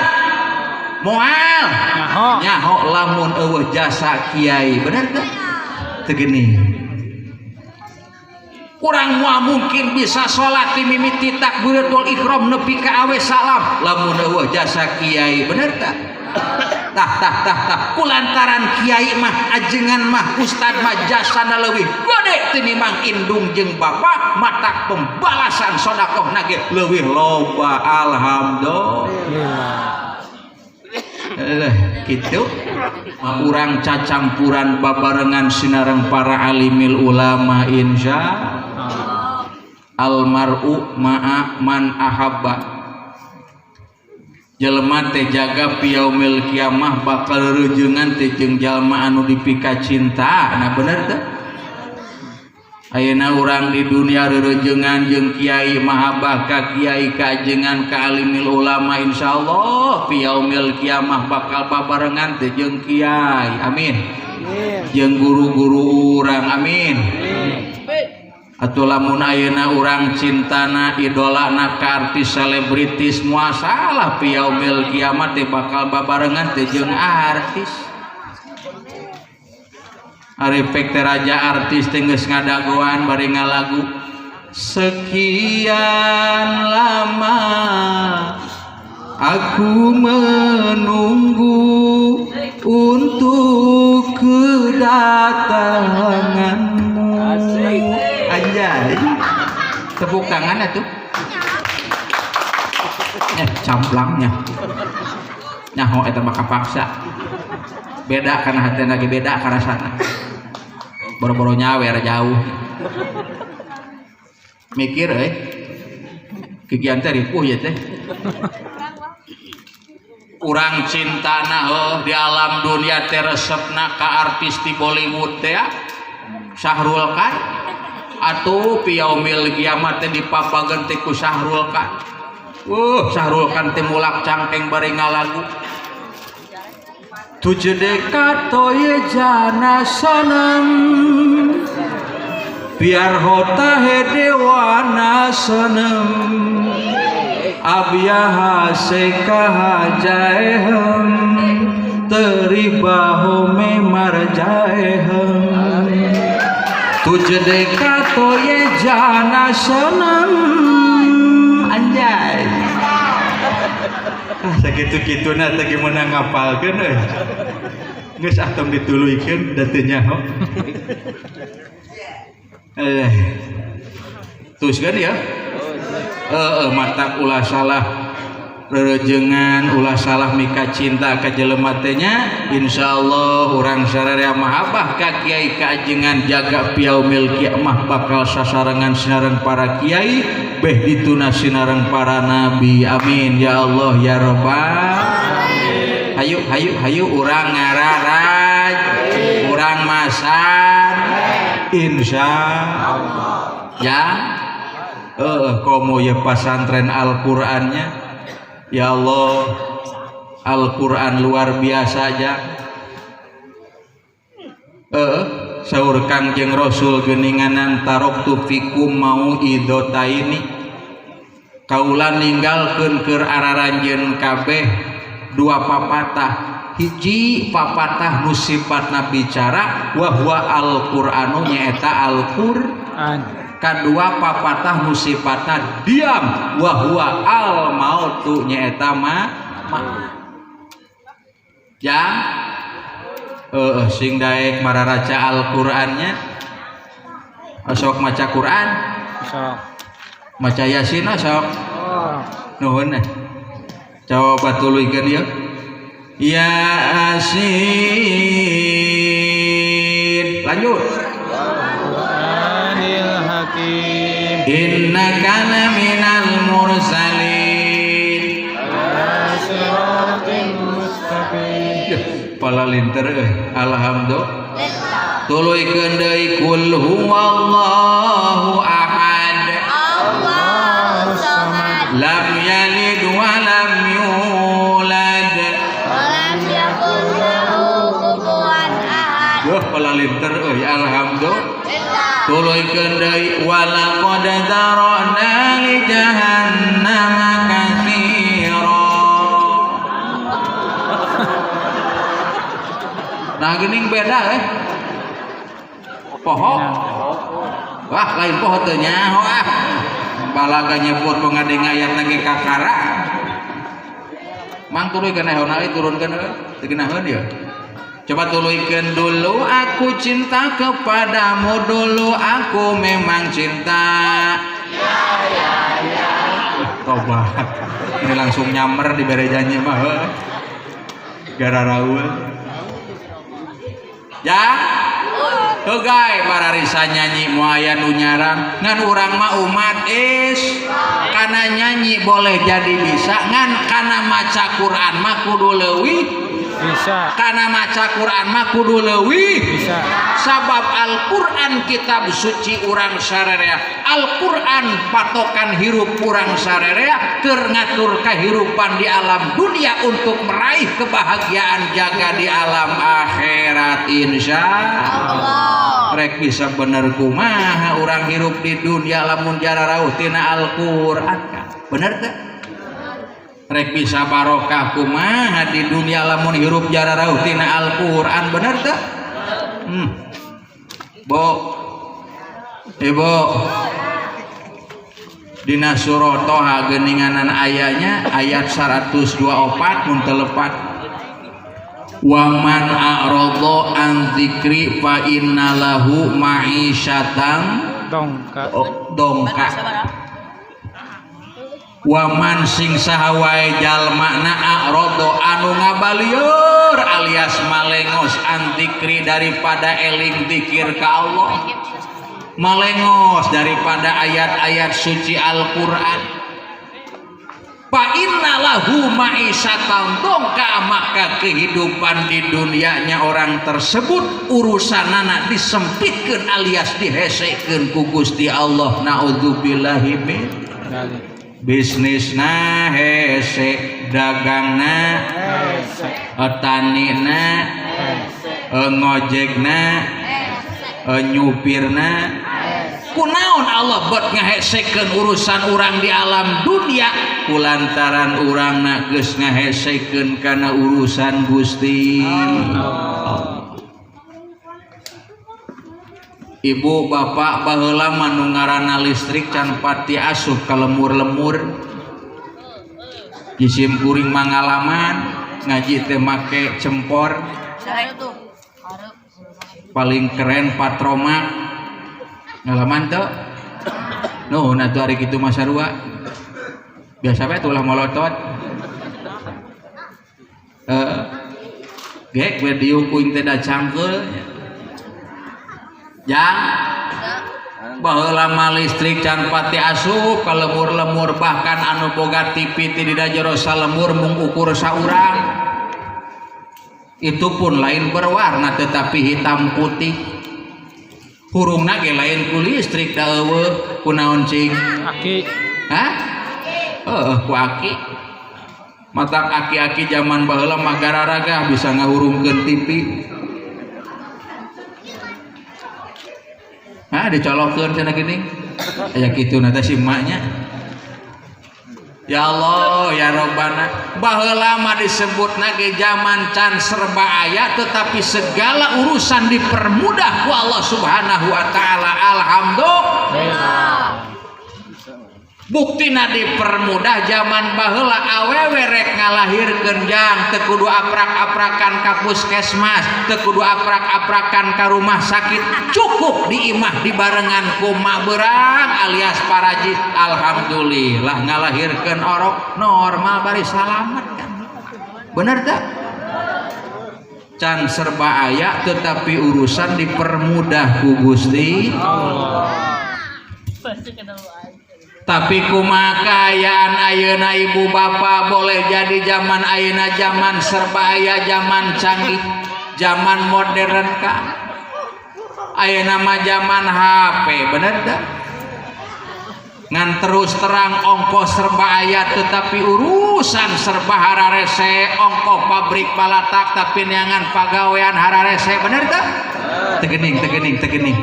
moal Nyaho. Nyaho lamun eueuh jasa kiai, bener teu? Teu geuning. Kurang moal mungkin bisa sholat di mimiti takbiratul ihram nepi ka awe salam lamun eueuh jasa kiai, bener tak? Tah tah tah tah, kulantaran kiai mah, ajengan mah, ustad mah jasana leuwih gede tinimbang indung jeung bapak, matak pembalasan sodakoh nage leuwih loba, alhamdulillah. Eh, gitu urang cacampuran babarengan sinareng para alimil ulama, insya almaru ma'a man ahabba. Jelema teh jaga piyaumil kiamah bakal reujeungan teh jeung jalma anu dipika cinta. Nah, bener teh? Ayeuna urang di dunia rereujeungan jeung kiai, mahabbah ka kiai, kajengan ka alimil ulama, insyaallah fi yaumil kiamah bakal babarengan teh jeung kiai, amin, jeung guru-guru urang, amin. Atuh lamun ayeuna urang cintana, idolana ka artis selebritis, moal salah fi yaumil kiamat teh bakal babarengan teh jeung artis. Ari pek teh raja artis teh geus ngadagoan bari ngalagu, "Sekian lama aku menunggu untuk kedatanganmu." Anjay, tepuk tangan atuh. Eh, camplangnya nyaho eta mah kapaksa, beda karena hati lagi, beda karasana boro-boro nyawer jauh mikir. Eh, kegiatan teh ripuh ya teh. Urang cintana heuh di alam dunia teh resepna ka artis di Bollywood teh ya, Shahrukh Khan. Atuh fi yaumil kiamat teh dipapageun teh ku Shahrukh Khan. Shahrukh Khan teh mulak cangkeng bari ngalagu, "Tujhe dekha to ye jana sanam, pyar hota hai deewana sanam, ab yahan se kahan jaye hum, teri baho mein mar jaye hum, tujhe dekha to ye jana sanam." Anjay, ah, sakitu-kituna teh gimana ngapalkeun euy. Geus ah, tong dituluykeun da teu nyaho. Eh, teruskan ya. Eh, matak ulah salah rerejengan, ulah salah mika cinta ka jelema teh nya. Insyaallah urang sararea mahabbah ka kiai kajengan, jaga fi yaumil kiamah bakal sasarengan sinareng para kiai, beh dituna sinareng para nabi, amin ya Allah ya robbal. Hayu hayu hayu, urang ngararaj, urang masan, insya Allah ya. Eh, komo ya pasantren Al-Qur'annya, ya Allah, Al-Qur'an luar biasa aja. Eh, saur Kangjeng Rasul geuninganan, "Taroktu fikum mauidhotaini," kaula ninggalkeun keur araranjeun kabeh dua papatah. Hiji papatah nu sifatna bicara, wa huwa al-Qur'anu, nyaeta Al-Qur'an. Kadua papatah nu sifatna diam, wa huwa al mautu, nyaeta ma, ma. Ya, eh, sing daek mararaca Al-Qur'annya. Sok maca Quran. Sok. Maca Yasin sok. Oh. Nuhun eh. Coba tuluykeun ya. Yasin. Lanjut. Qur'anil Hakim. Innaka laminal mursalin. Ala siratim mustaqim. Ya, pala linter euy. Alhamdulillah. Tuluykeun deui, kul huwallahu ahad. Allahu samad. Lam yalid wa lam yulad. Wa lam yakul lahu kufuwan ahad. Duh, pala linter euy. Alhamdulillah. Lillah. Tuluykeun deui, walaqad dzara'na li jahannama katsira. Nah, geuning beda eh. Poho. Wah, lain poho teu nyaho ah. Balaga nyebut pengadeng ayat lagi kakara. Mang tuluykeun ehona euy, turunkeun euy. Teu geunaheun ieu. Coba tuluykeun, dulu aku cinta kepadamu, dulu aku memang cinta. Ya ya ya. Tobat. Ini langsung nyamer di berejannya mah. Heuh. Gara raul. Ya. Hegai bararisa nyanyi moal aya nu nyarang, ngan urang mah umat is kana nyanyi boleh jadi bisa, ngan kana maca Quran mah kudu leuwih. Bisa. Karena maca Quran mah kudu leuwih. Bisa. Sabab Al-Quran kitab suci urang sarerea, Al-Quran patokan hirup urang sarerea, keur ngatur kehidupan di alam dunia untuk meraih kebahagiaan jaga di alam akhirat, insya Allah. Rek bisa bener kumaha urang hirup di dunia lamun jararauh tina Al-Quran kan? Bener teu? Rek bisa barokah kumaha di dunia lamun hirup jararauh tina Al-Quran, bener teu? Bo, Ibu, dina surah Toha geuninganan ayatnya ayat 124 mun teu lepat, "Waman a'rada an dzikri fa inna lahu ma'isyatan Dongka. Oh, dongka." Waman sing saha wae jalmana, a'rada anu ngabalieur alias malengos, an dzikri daripada eling dzikir ka Allah, malengos daripada ayat-ayat suci Al-Qur'an, fa inna lahu ma'isyatan dongka, maka kehidupan di dunianya orang tersebut urusanana disempitkeun alias dihesekeun ku Gusti Allah, naudzubillahi min Dzalik. Bisnisna hese, dagangna Hese. Tanina, ngojekna, nyupirna. Kunaon Allah buat ngahesekeun urusan urang di alam dunia? Kulantaran urangna geus ngahesekeun kana urusan Gusti Allah. Ibu bapak, baheula mah nu ngaranna listrik can pati asup ka lemur-lemur. Jisim kuring mangalaman ngaji teh make cempor, paling keren patromak. Ngalaman tuh? Nuhun atuh, ari kitu mah sarua biasa bae, tulah molotot. Eh, gek we diuk kuing teh da cangkeul jang. Baheula mah listrik can pati asup ka lemur-lemur, bahkan anu boga TV ti dina jero salemur mung ukur saurang, itu pun lain berwarna tetapi hitam putih. Hurungna ge lain ku listrik, da euweuh. Kunaon cing? Aki. Hah? Heeh, ku aki. Matak aki-aki zaman baheula mah gararagah bisa ngahurungkeun TV. Hah, dicolokeun cenah gini. Aya kitu na teh si emaknya. Ya Allah, ya Robbana. Baheula mah disebutna ge zaman can serba aya, tetapi segala urusan dipermudah ku Allah Subhanahu wa taala. Alhamdulillah. Buktina dipermudah, zaman baheula awewe rek ngalahirkeun jang teu kudu aprak-aprakan ka puskesmas, teu kudu aprak-aprakan ka rumah sakit, cukup di imah dibarengan ku mak beurang alias paraji. Alhamdulillah ngalahirkeun orok normal bari salamet kan. Bener tak? Can serba aya tetapi urusan dipermudah ku Gusti Allah. Tapi kumaha kaayaan ayeuna, ibu bapak? Boleh jadi zaman ayeuna zaman serba aya, zaman canggih, zaman modern kah? Ayeuna mah zaman HP, bener tak? Ngan terus terang ongkos serba aya tetapi urusan serba hararese. Ongkoh pabrik balatak tapi neangan pagawean hararese, bener tak? Tegening, tegening, tegening.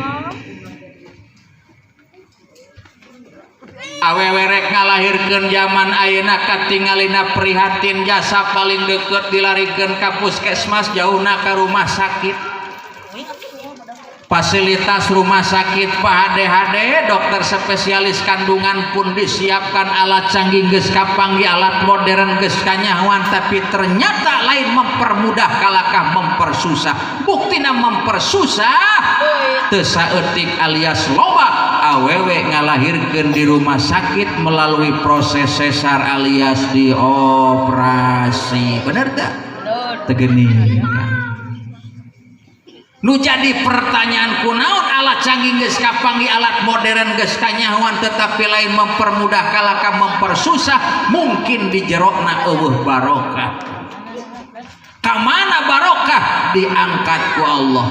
Awewe rek ngalahirkeun zaman ayeuna katingalina prihatin, jasa paling deket dilarikeun ka puskesmas, jauhna ka rumah sakit. Fasilitas rumah sakit PHD-HD, dokter spesialis kandungan pun disiapkan, alat canggih geus kapanggih, alat modern geus kanyahoan, tapi ternyata lain mempermudah kalakah mempersusah. Buktina mempersusah teu saeutik alias loba awewe ngalahirkeun di rumah sakit melalui proses sesar alias dioperasi, bener tak? Tegening. Nu jadi pertanyaan, kunaon alat canggih geus kapanggih, alat modern geus kanyahoan, tetapi lain mempermudah kalaka mempersusah? Mungkin di jerokna euweuh barokah. Kamana barokah diangkat ku Allah.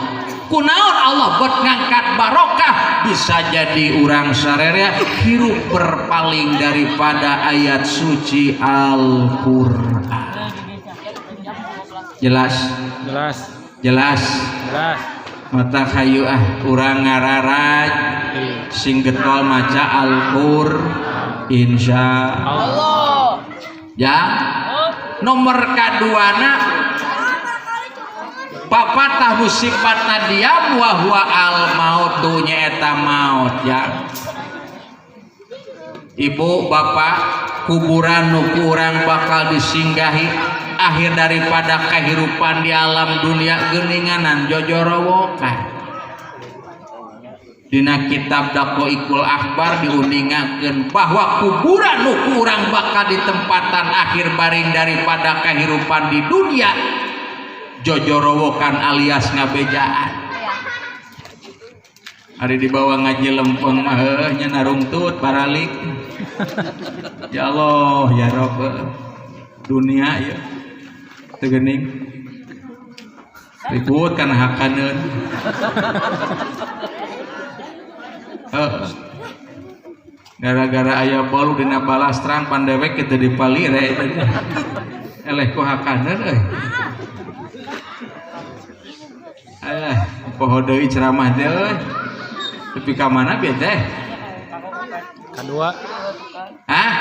Kunaon Allah buat ngangkat barokah, bisa jadi urang sarerea hirup berpaling daripada ayat suci Al-Qur'an. Jelas? Jelas. Jelas? Jelas. Mata kayu ah urang ngararaj sing getol maca Al-Qur'an insya Allah. Ya. Nomor kaduana papatah musibatna diam wa huwa al mautu nyaeta maut ya. Ibu bapak kuburan nu ku urang bakal disinggahi akhir daripada kehidupan di alam dunia geuninganan jojorowokan. Dina kitab Daqaiqul Akhbar diuningakeun bahwa kuburan nu ku urang bakal ditempatan akhir baring daripada kehidupan di dunia jojorowokan alias ngabejaan. Ari dibawa ngaji lempeng mah heuh nya narungtut baralik. Ya Allah ya Rabb, dunia ya teu geuning ribut kana hakaneun. Gara-gara aya bolu dina balastrang pandewek kitu dipalire eleh ku hakaneun euy. Alah, poho deui ceramah teh euy. Tapi ka mana bieu teh? Kadua. Hah?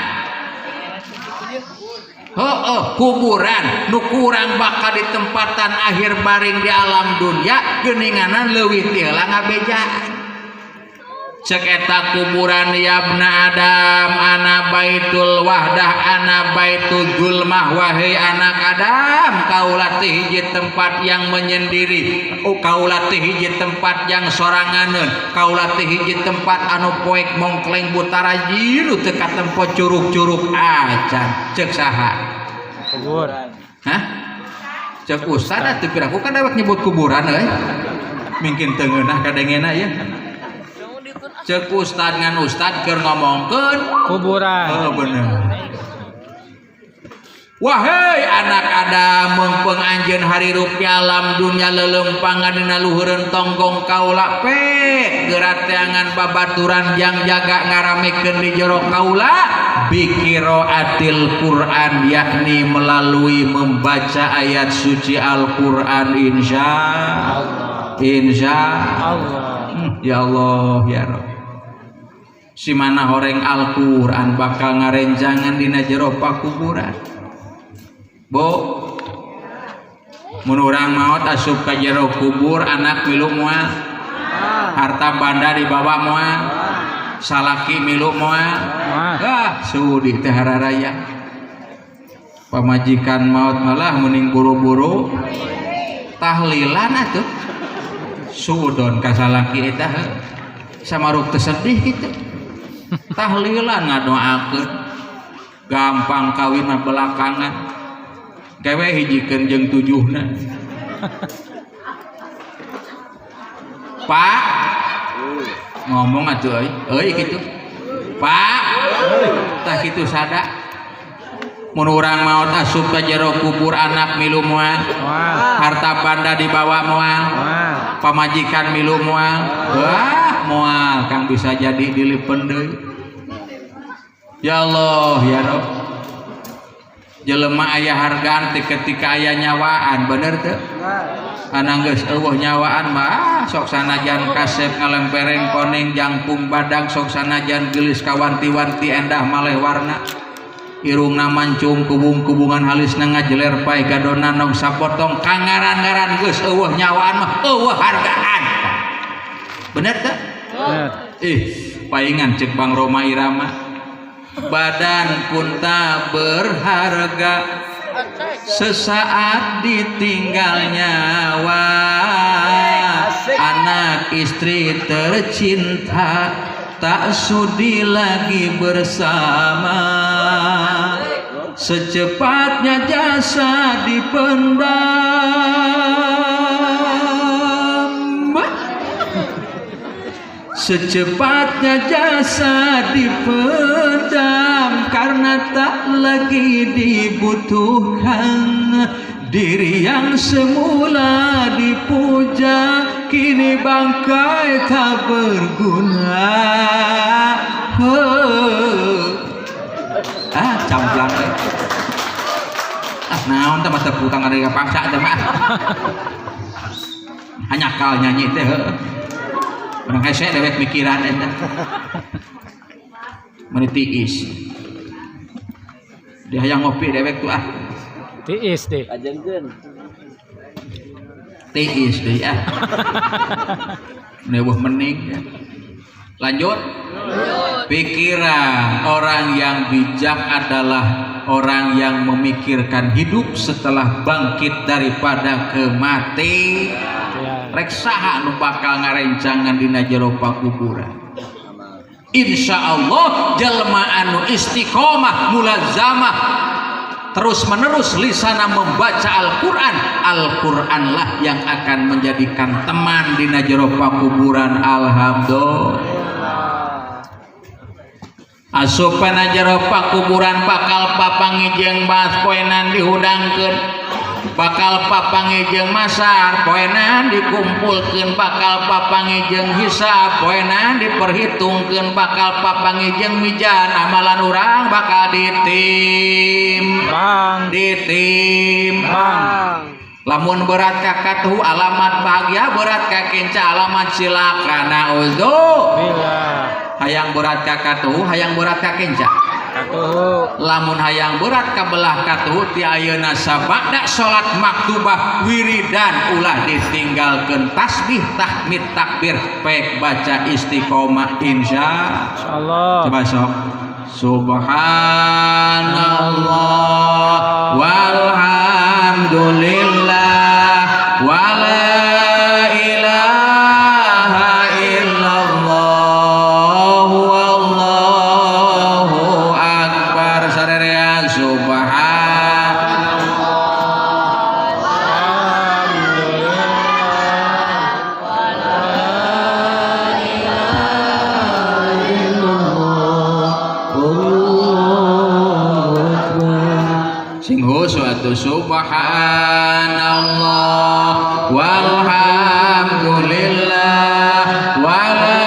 Heuh, kuburan nu kurang bakal ditempatan akhir baring di alam dunia geuninganan leuwih ti heula ngabejaan. Cek eta kuburan yabna Adam ana baitul wahdah ana baitul zulmah, wahai anak Adam kaula teh hiji tempat yang menyendiri, kaula teh hiji tempat yang soranganeun, kaula teh hiji tempat anu poek mongkleng butara jiru teu katempo curug-curug acan. Cek saha? Kubur. Hah? Cek ustad atuh piraku kan dewek nyebut kuburan euy. Mungkin teu ngeunah kadengena ya. Cek ustad ngan ustad keur ngomongkeun kuburan. Oh bener. Wahai anak Adam meungpeung anjeun harirup di alam dunia leuleumpangan dina luhureun tonggong kaula pek geurat teangan babaturan jang jaga ngaramekeun di jero kaula biqiraatil Quran, yakni melalui membaca ayat suci Al-Quran. Insya Allah. Insya Allah. Ya Allah ya Rabb. Si mana horeng Al-Quran bakal ngarenjangan dina jero pakuburan. Bo, mun urang maot asup ka jero kubur anak milu moal, harta banda dibawa moal, salaki milu moal. Ah, sudi teh hararaya. Pamajikan maot malah mending buru-buru tahlilan atuh. Sudon ka salaki eta samaruk teu sedih kitu. Tahlilan ngadoakeun gampang kawin mah belakangan gawe hijikeun jeung tujuhna. Pak ngomong atuh euy euy kitu Pak tah kitu sada mun urang maot asup ka jero kubur anak milu moal, harta banda dibawa moal, pamajikan milu moal, wah moal kang bisa jadi dilipen deui. Ya Allah ya Rabb. Jelema aya hargaan teh ketika aya nyawaan, bener teu? Ana geus eueuh nyawaan mah sok sanajan kasep ngalempereng koneng jangkung badag sok sanajan geulis kawanti-wanti endah maleh warna. Irungna mancung kubung-kubungan halisna ngajeler pae gadona nog sapotong kangaran-ngaran geus eueuh nyawaan mah eueuh hargaan. Bener teu? Bener. Ih, paingan cek Bang Roma Irama. Badan pun tak berharga sesaat ditinggal nyawa, anak istri tercinta tak sudi lagi bersama, secepatnya jasa dipendam, secepatnya jasa dipendam karena tak lagi dibutuhkan. Diri yang semula dipuja kini bangkai tak berguna. Heuh. Ah, camplang eh. Ah, naon teh mah tepuk tangan dari paksa teh mah. Hanya kal nyanyi teh heuh. Urang hese dewek mikiran eta. Meuni tiis. Dia hayang ngopi dewek tuh ah. Tiis deh. Tiis deh ah. Neueuh mening ya. Lanjut. Pikiran orang yang bijak adalah orang yang memikirkan hidup setelah bangkit daripada kematian. Ya. Rek saha nu bakal ngarencangan dina jero pakuburan? Insya Allah jelma anu istiqomah mulazamah terus menerus lisana membaca Al-Quran, Al-Quranlah yang akan menjadikan teman dina jero pakuburan. Alhamdulillah. Asupan jero pakuburan bakal papanggih jeung ba'ts, poenan dihudangkeun, bakal papanggih jeung mahsyar, poenan dikumpulkeun, bakal papanggih jeung hisab, poenan diperhitungkeun, bakal papanggih jeung mizan, amalan urang bakal ditim Bang. Ditim Bang. Lamun berat ka katuhu alamat bahagia, berat ka kenca alamat cilaka, naudzubillah. Billah. Hayang berat ka katuhu, hayang berat ka kenca? Katuhu. Lamun hayang berat ka belah katuhu, ti ayeuna sabada salat maktubah wiridan ulah ditinggalkeun, tasbih, tahmid, takbir, pek baca istiqomah, insya Insyaallah. Coba sok, subhanallah walhamdulillah wala ilaha illallah wallahu akbar. Sarerea, subhan Alhamdulillah. Sing khusyuk atuh. Subhanallah walhamdulillah wala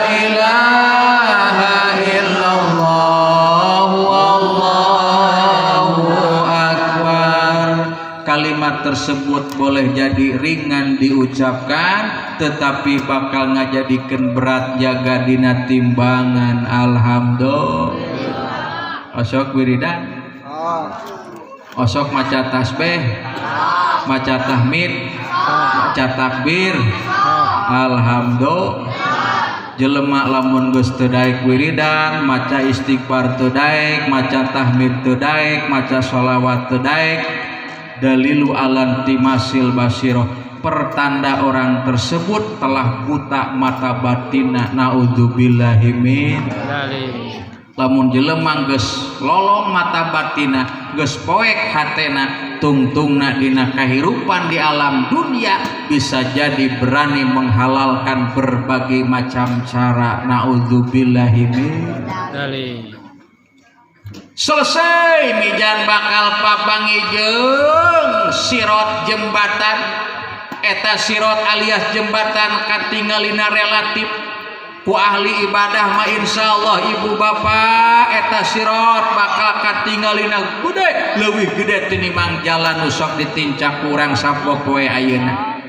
ilaha illallah wallahu akbar. Kalimat tersebut boleh jadi ringan diucapkan, tetapi bakal ngajadikeun berat jaga dina timbangan. Alhamdulillah. Osok wiridan, osok maca tasbih, maca tahmid, maca takbir. Alhamdulillah. Jelema lamun geus teu daek wiridan, maca istighfar teu daek, maca tahmid teu daek, maca sholawat teu daek, dalilu alan timasil basiroh, pertanda orang tersebut telah buta mata batina, naudzubillahi min Dzalik. Lamun jelema geus lolong mata batina, geus poek hatena, tungtungna dina kahirupan di alam dunia bisa jadi berani menghalalkan berbagai macam cara, naudzubillahi min Dzalik. Selesai mizan bakal papanggih jeung sirot, jembatan. Eta sirot alias jembatan katingalina relatif ku ahli ibadah mah, insyaallah ibu bapak, eta sirot bakal katingalina gede, leuwih gede tinimbang jalan nu sok ditincak ku urang sapopoe ayeuna.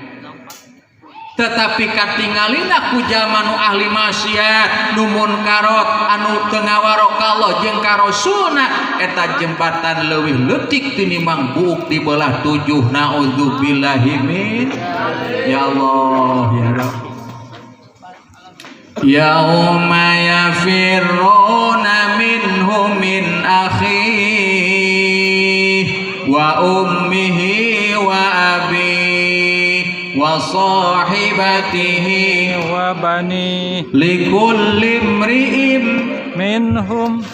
Tetapi katingalina ku jalma nu ahli maksiat, nu munkarot, anu teu ngawaro ka Allah jeung ka Rasulna, eta jembatan leuwih leutik tinimbang buuk di belah tujuh, naudzubillahi min. Ya Allah ya Rabb. Yauma yafirruna minhu min akhihi wa ummihi wa abihi wa sahibatihi wa bani likulli imri'in minhum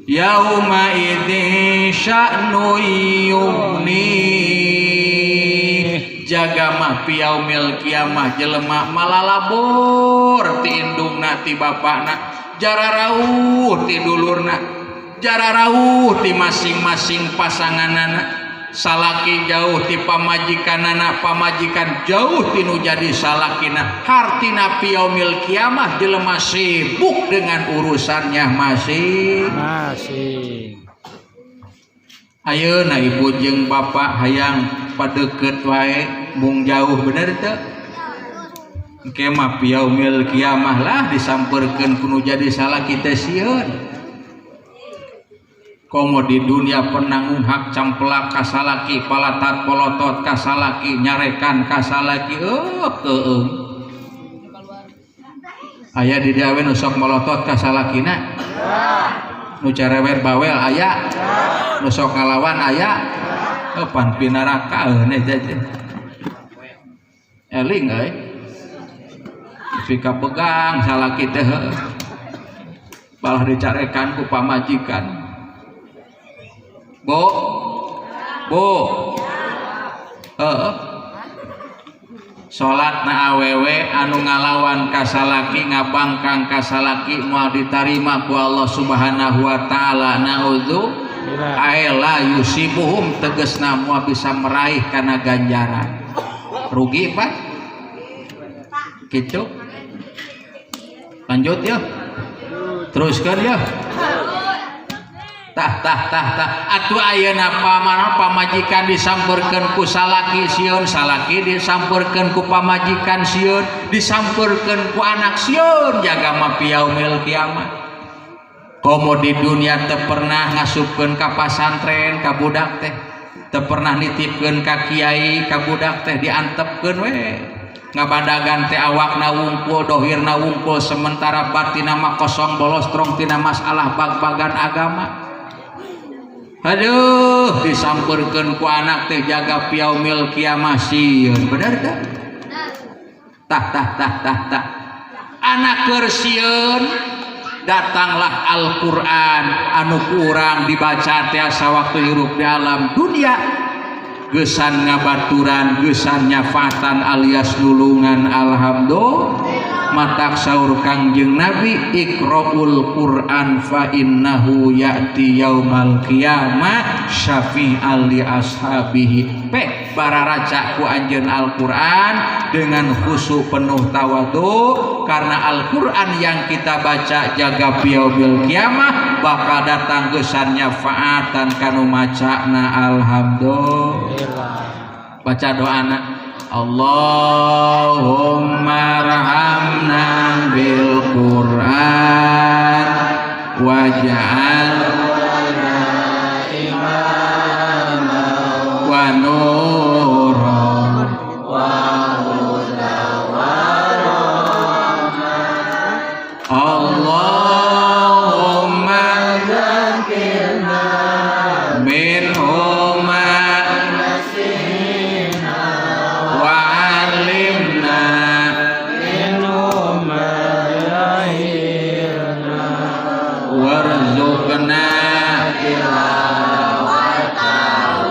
yauma idzin sya'nu yughni. Jaga mah piyaumil kiamah jelema malalabur ti indungna, ti bapakna, jararauh ti dulurna, jararauh ti masing-masing pasanganana. Salaki jauh ti pamajikanana, pamajikan jauh ti nu jadi salakina. Hartina piyaumil kiamah jelema sibuk dengan urusannya masing masing. Ayeuna ibu jeung bapak hayang padeukeut wae mung jauh, bener teu? Engke mah piyaumil kiamah lah disampeurkeun ku nu jadi salaki teh sieun. Komo di dunia pernah hak campelak kasalaki, palatat polotot kasalaki, nyarekan kasalaki, keueung. Aya di dieu nu sok molotot kasalakina? Nu carewet bawel aya? Nu sok ngalawan aya? Oh, pan pinarakaeun eta teh. Eling euy. Pika pegang salaki teh heuh. Balah dicarekan ku pamajikan. Bu, bu, heeh. Salat na awewe anu ngalawan kasalaki, ngabangkang kasalaki moal ditarima ku Allah Subhanahu wa taala. Naudzu aela yusibuhum, tegesna moal bisa meraih kana ganjaran. Rugi Pak. Gitu. Lanjut ya. Teruskan ya. Tah tah tah tah atuh ayeuna pamana pamajikan disampeurkeun ku salaki sieun, salaki disampeurkeun ku pamajikan sieun, disampeurkeun ku anak sieun, jaga mah piyaumil kiamat. Komo di dunia teu pernah ngasupkeun ka pasantren ka budak teh, teu pernah nitipkeun ka kiai ka budak teh, diantepkeun we. Ngabadagan teh awakna wungkul, dohirna wungkul, sementara batinna mah kosong bolostrong tina masalah bag-bagan agama. Aduh, disampeurkeun ku anak teh jaga piyaumil kiamah sieun, bener teh? Tah tah tah tah tah. Anak keur sieun, datanglah Al-Qur'an anu kurang dibaca teh sawaktu hirup di alam dunia. Geusan ngabaturan, geusan nyafatan alias nulungan, alhamdulillah. Matak saur Kangjeng Nabi, iqra'ul Qur'an fa innahu ya'ti yaumal qiyamah syafi'an li ashabihi. Pek bararaca ku anjeun Al-Qur'an dengan khusyuk penuh tawadu, karena Al-Qur'an yang kita baca jaga piyaumil kiamah bakal datang geusan nyafaatan kanu macana, alhamdulillah. Baca doana, Allahumma arhamna bil Qur'an waj'al imama wa nuran wa huda wa rahmah. Allahumma dzakirna minhu ma nasina wa 'allimna minhu ma jahilna warzuqna tilawatahu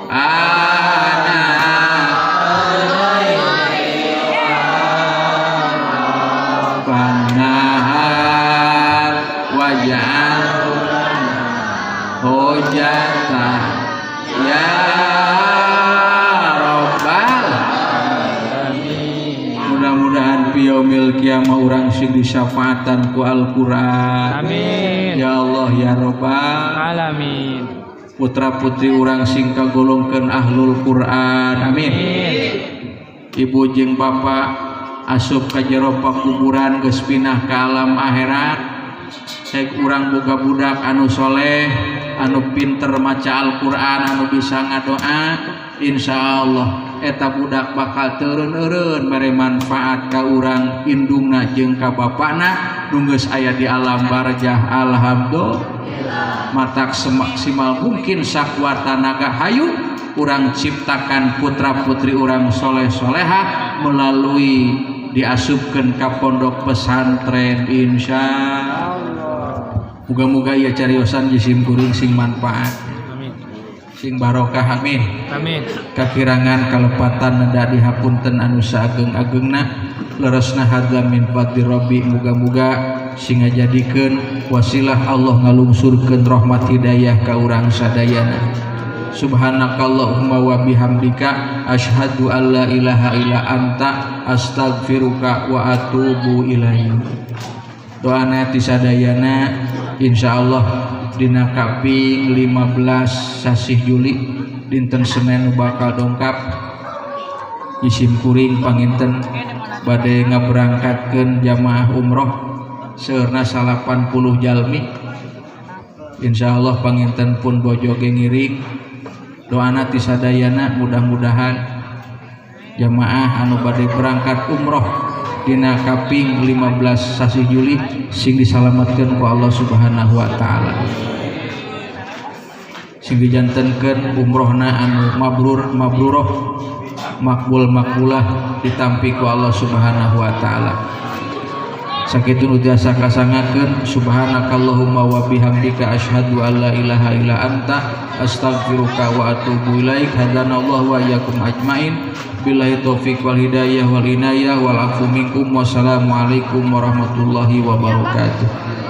ana panahar waj'al hujjata ya rabbal alamin. Mudah-mudahan piyaumil kiamah urang sing disyafaatan ku Al-Qur'an. Amin. Ya Allah ya rabbal alamin. Putra putri urang sing kagolongkeun ahlul Qur'an. Amin. Ibu jeung bapak asup ka jero pakuburan geus pindah ka alam akhirat. Cek urang boga budak anu soleh, anu pinter maca Al-Qur'an, anu bisa ngadoa, insyaallah eta budak bakal teureun-eureun mere manfaat ka urang indungna jeung ka bapana nu geus aya di alam barzah. Alhamdulillah. Matak semaksimal mungkin sakuat tanaga hayu urang ciptakan putra-putri urang soleh-soleha melalui diasupkeun ka pondok pesantren, insyaallah. Muga-muga ieu cariosan jisim kuring sing manfaat. Amin. Sing barokah, amin. Amin. Kakirangan kalepatan neda dihapunten anu saageng-agengna, leresna hadza min fadli rabbi. Muga-muga sing ngajadikeun wasilah Allah ngalungsurkeun rahmat hidayah ka urang sadayana. Subhanakallahumma wa bihamdika asyhadu an la ilaha illa anta astaghfiruka wa atubu ilaik. Doana ti sadayana, insyaallah dina kaping 15 sasih Juli, dinten Senin nu bakal dongkap, isim kuring panginten bade ngaberangkatkeun jamaah umroh seueurna 80 jalmi. Insyaallah panginten pun bojo ge ngiring. Doana ti sadayana, mudah-mudahan jamaah anu bade berangkat umroh dina kaping 15 sasih Juli sing disalametkeun ku Allah Subhanahu wa taala, sing dijantenkeun umrohna anu mabrur mabruroh, makbul makbulah, ditampi ku Allah Subhanahu wa taala. Sakitu nu tiasa kasangakeun. Subhanakallahumma wa bihamdika asyhadu an la ilaha illa anta astaghfiruka wa atubu ilaik. Hadanallahu wa iyyakum ajmain. Billahi taufik wal hidayah wal inayah wal afu minkum. Wassalamualaikum warahmatullahi wabarakatuh.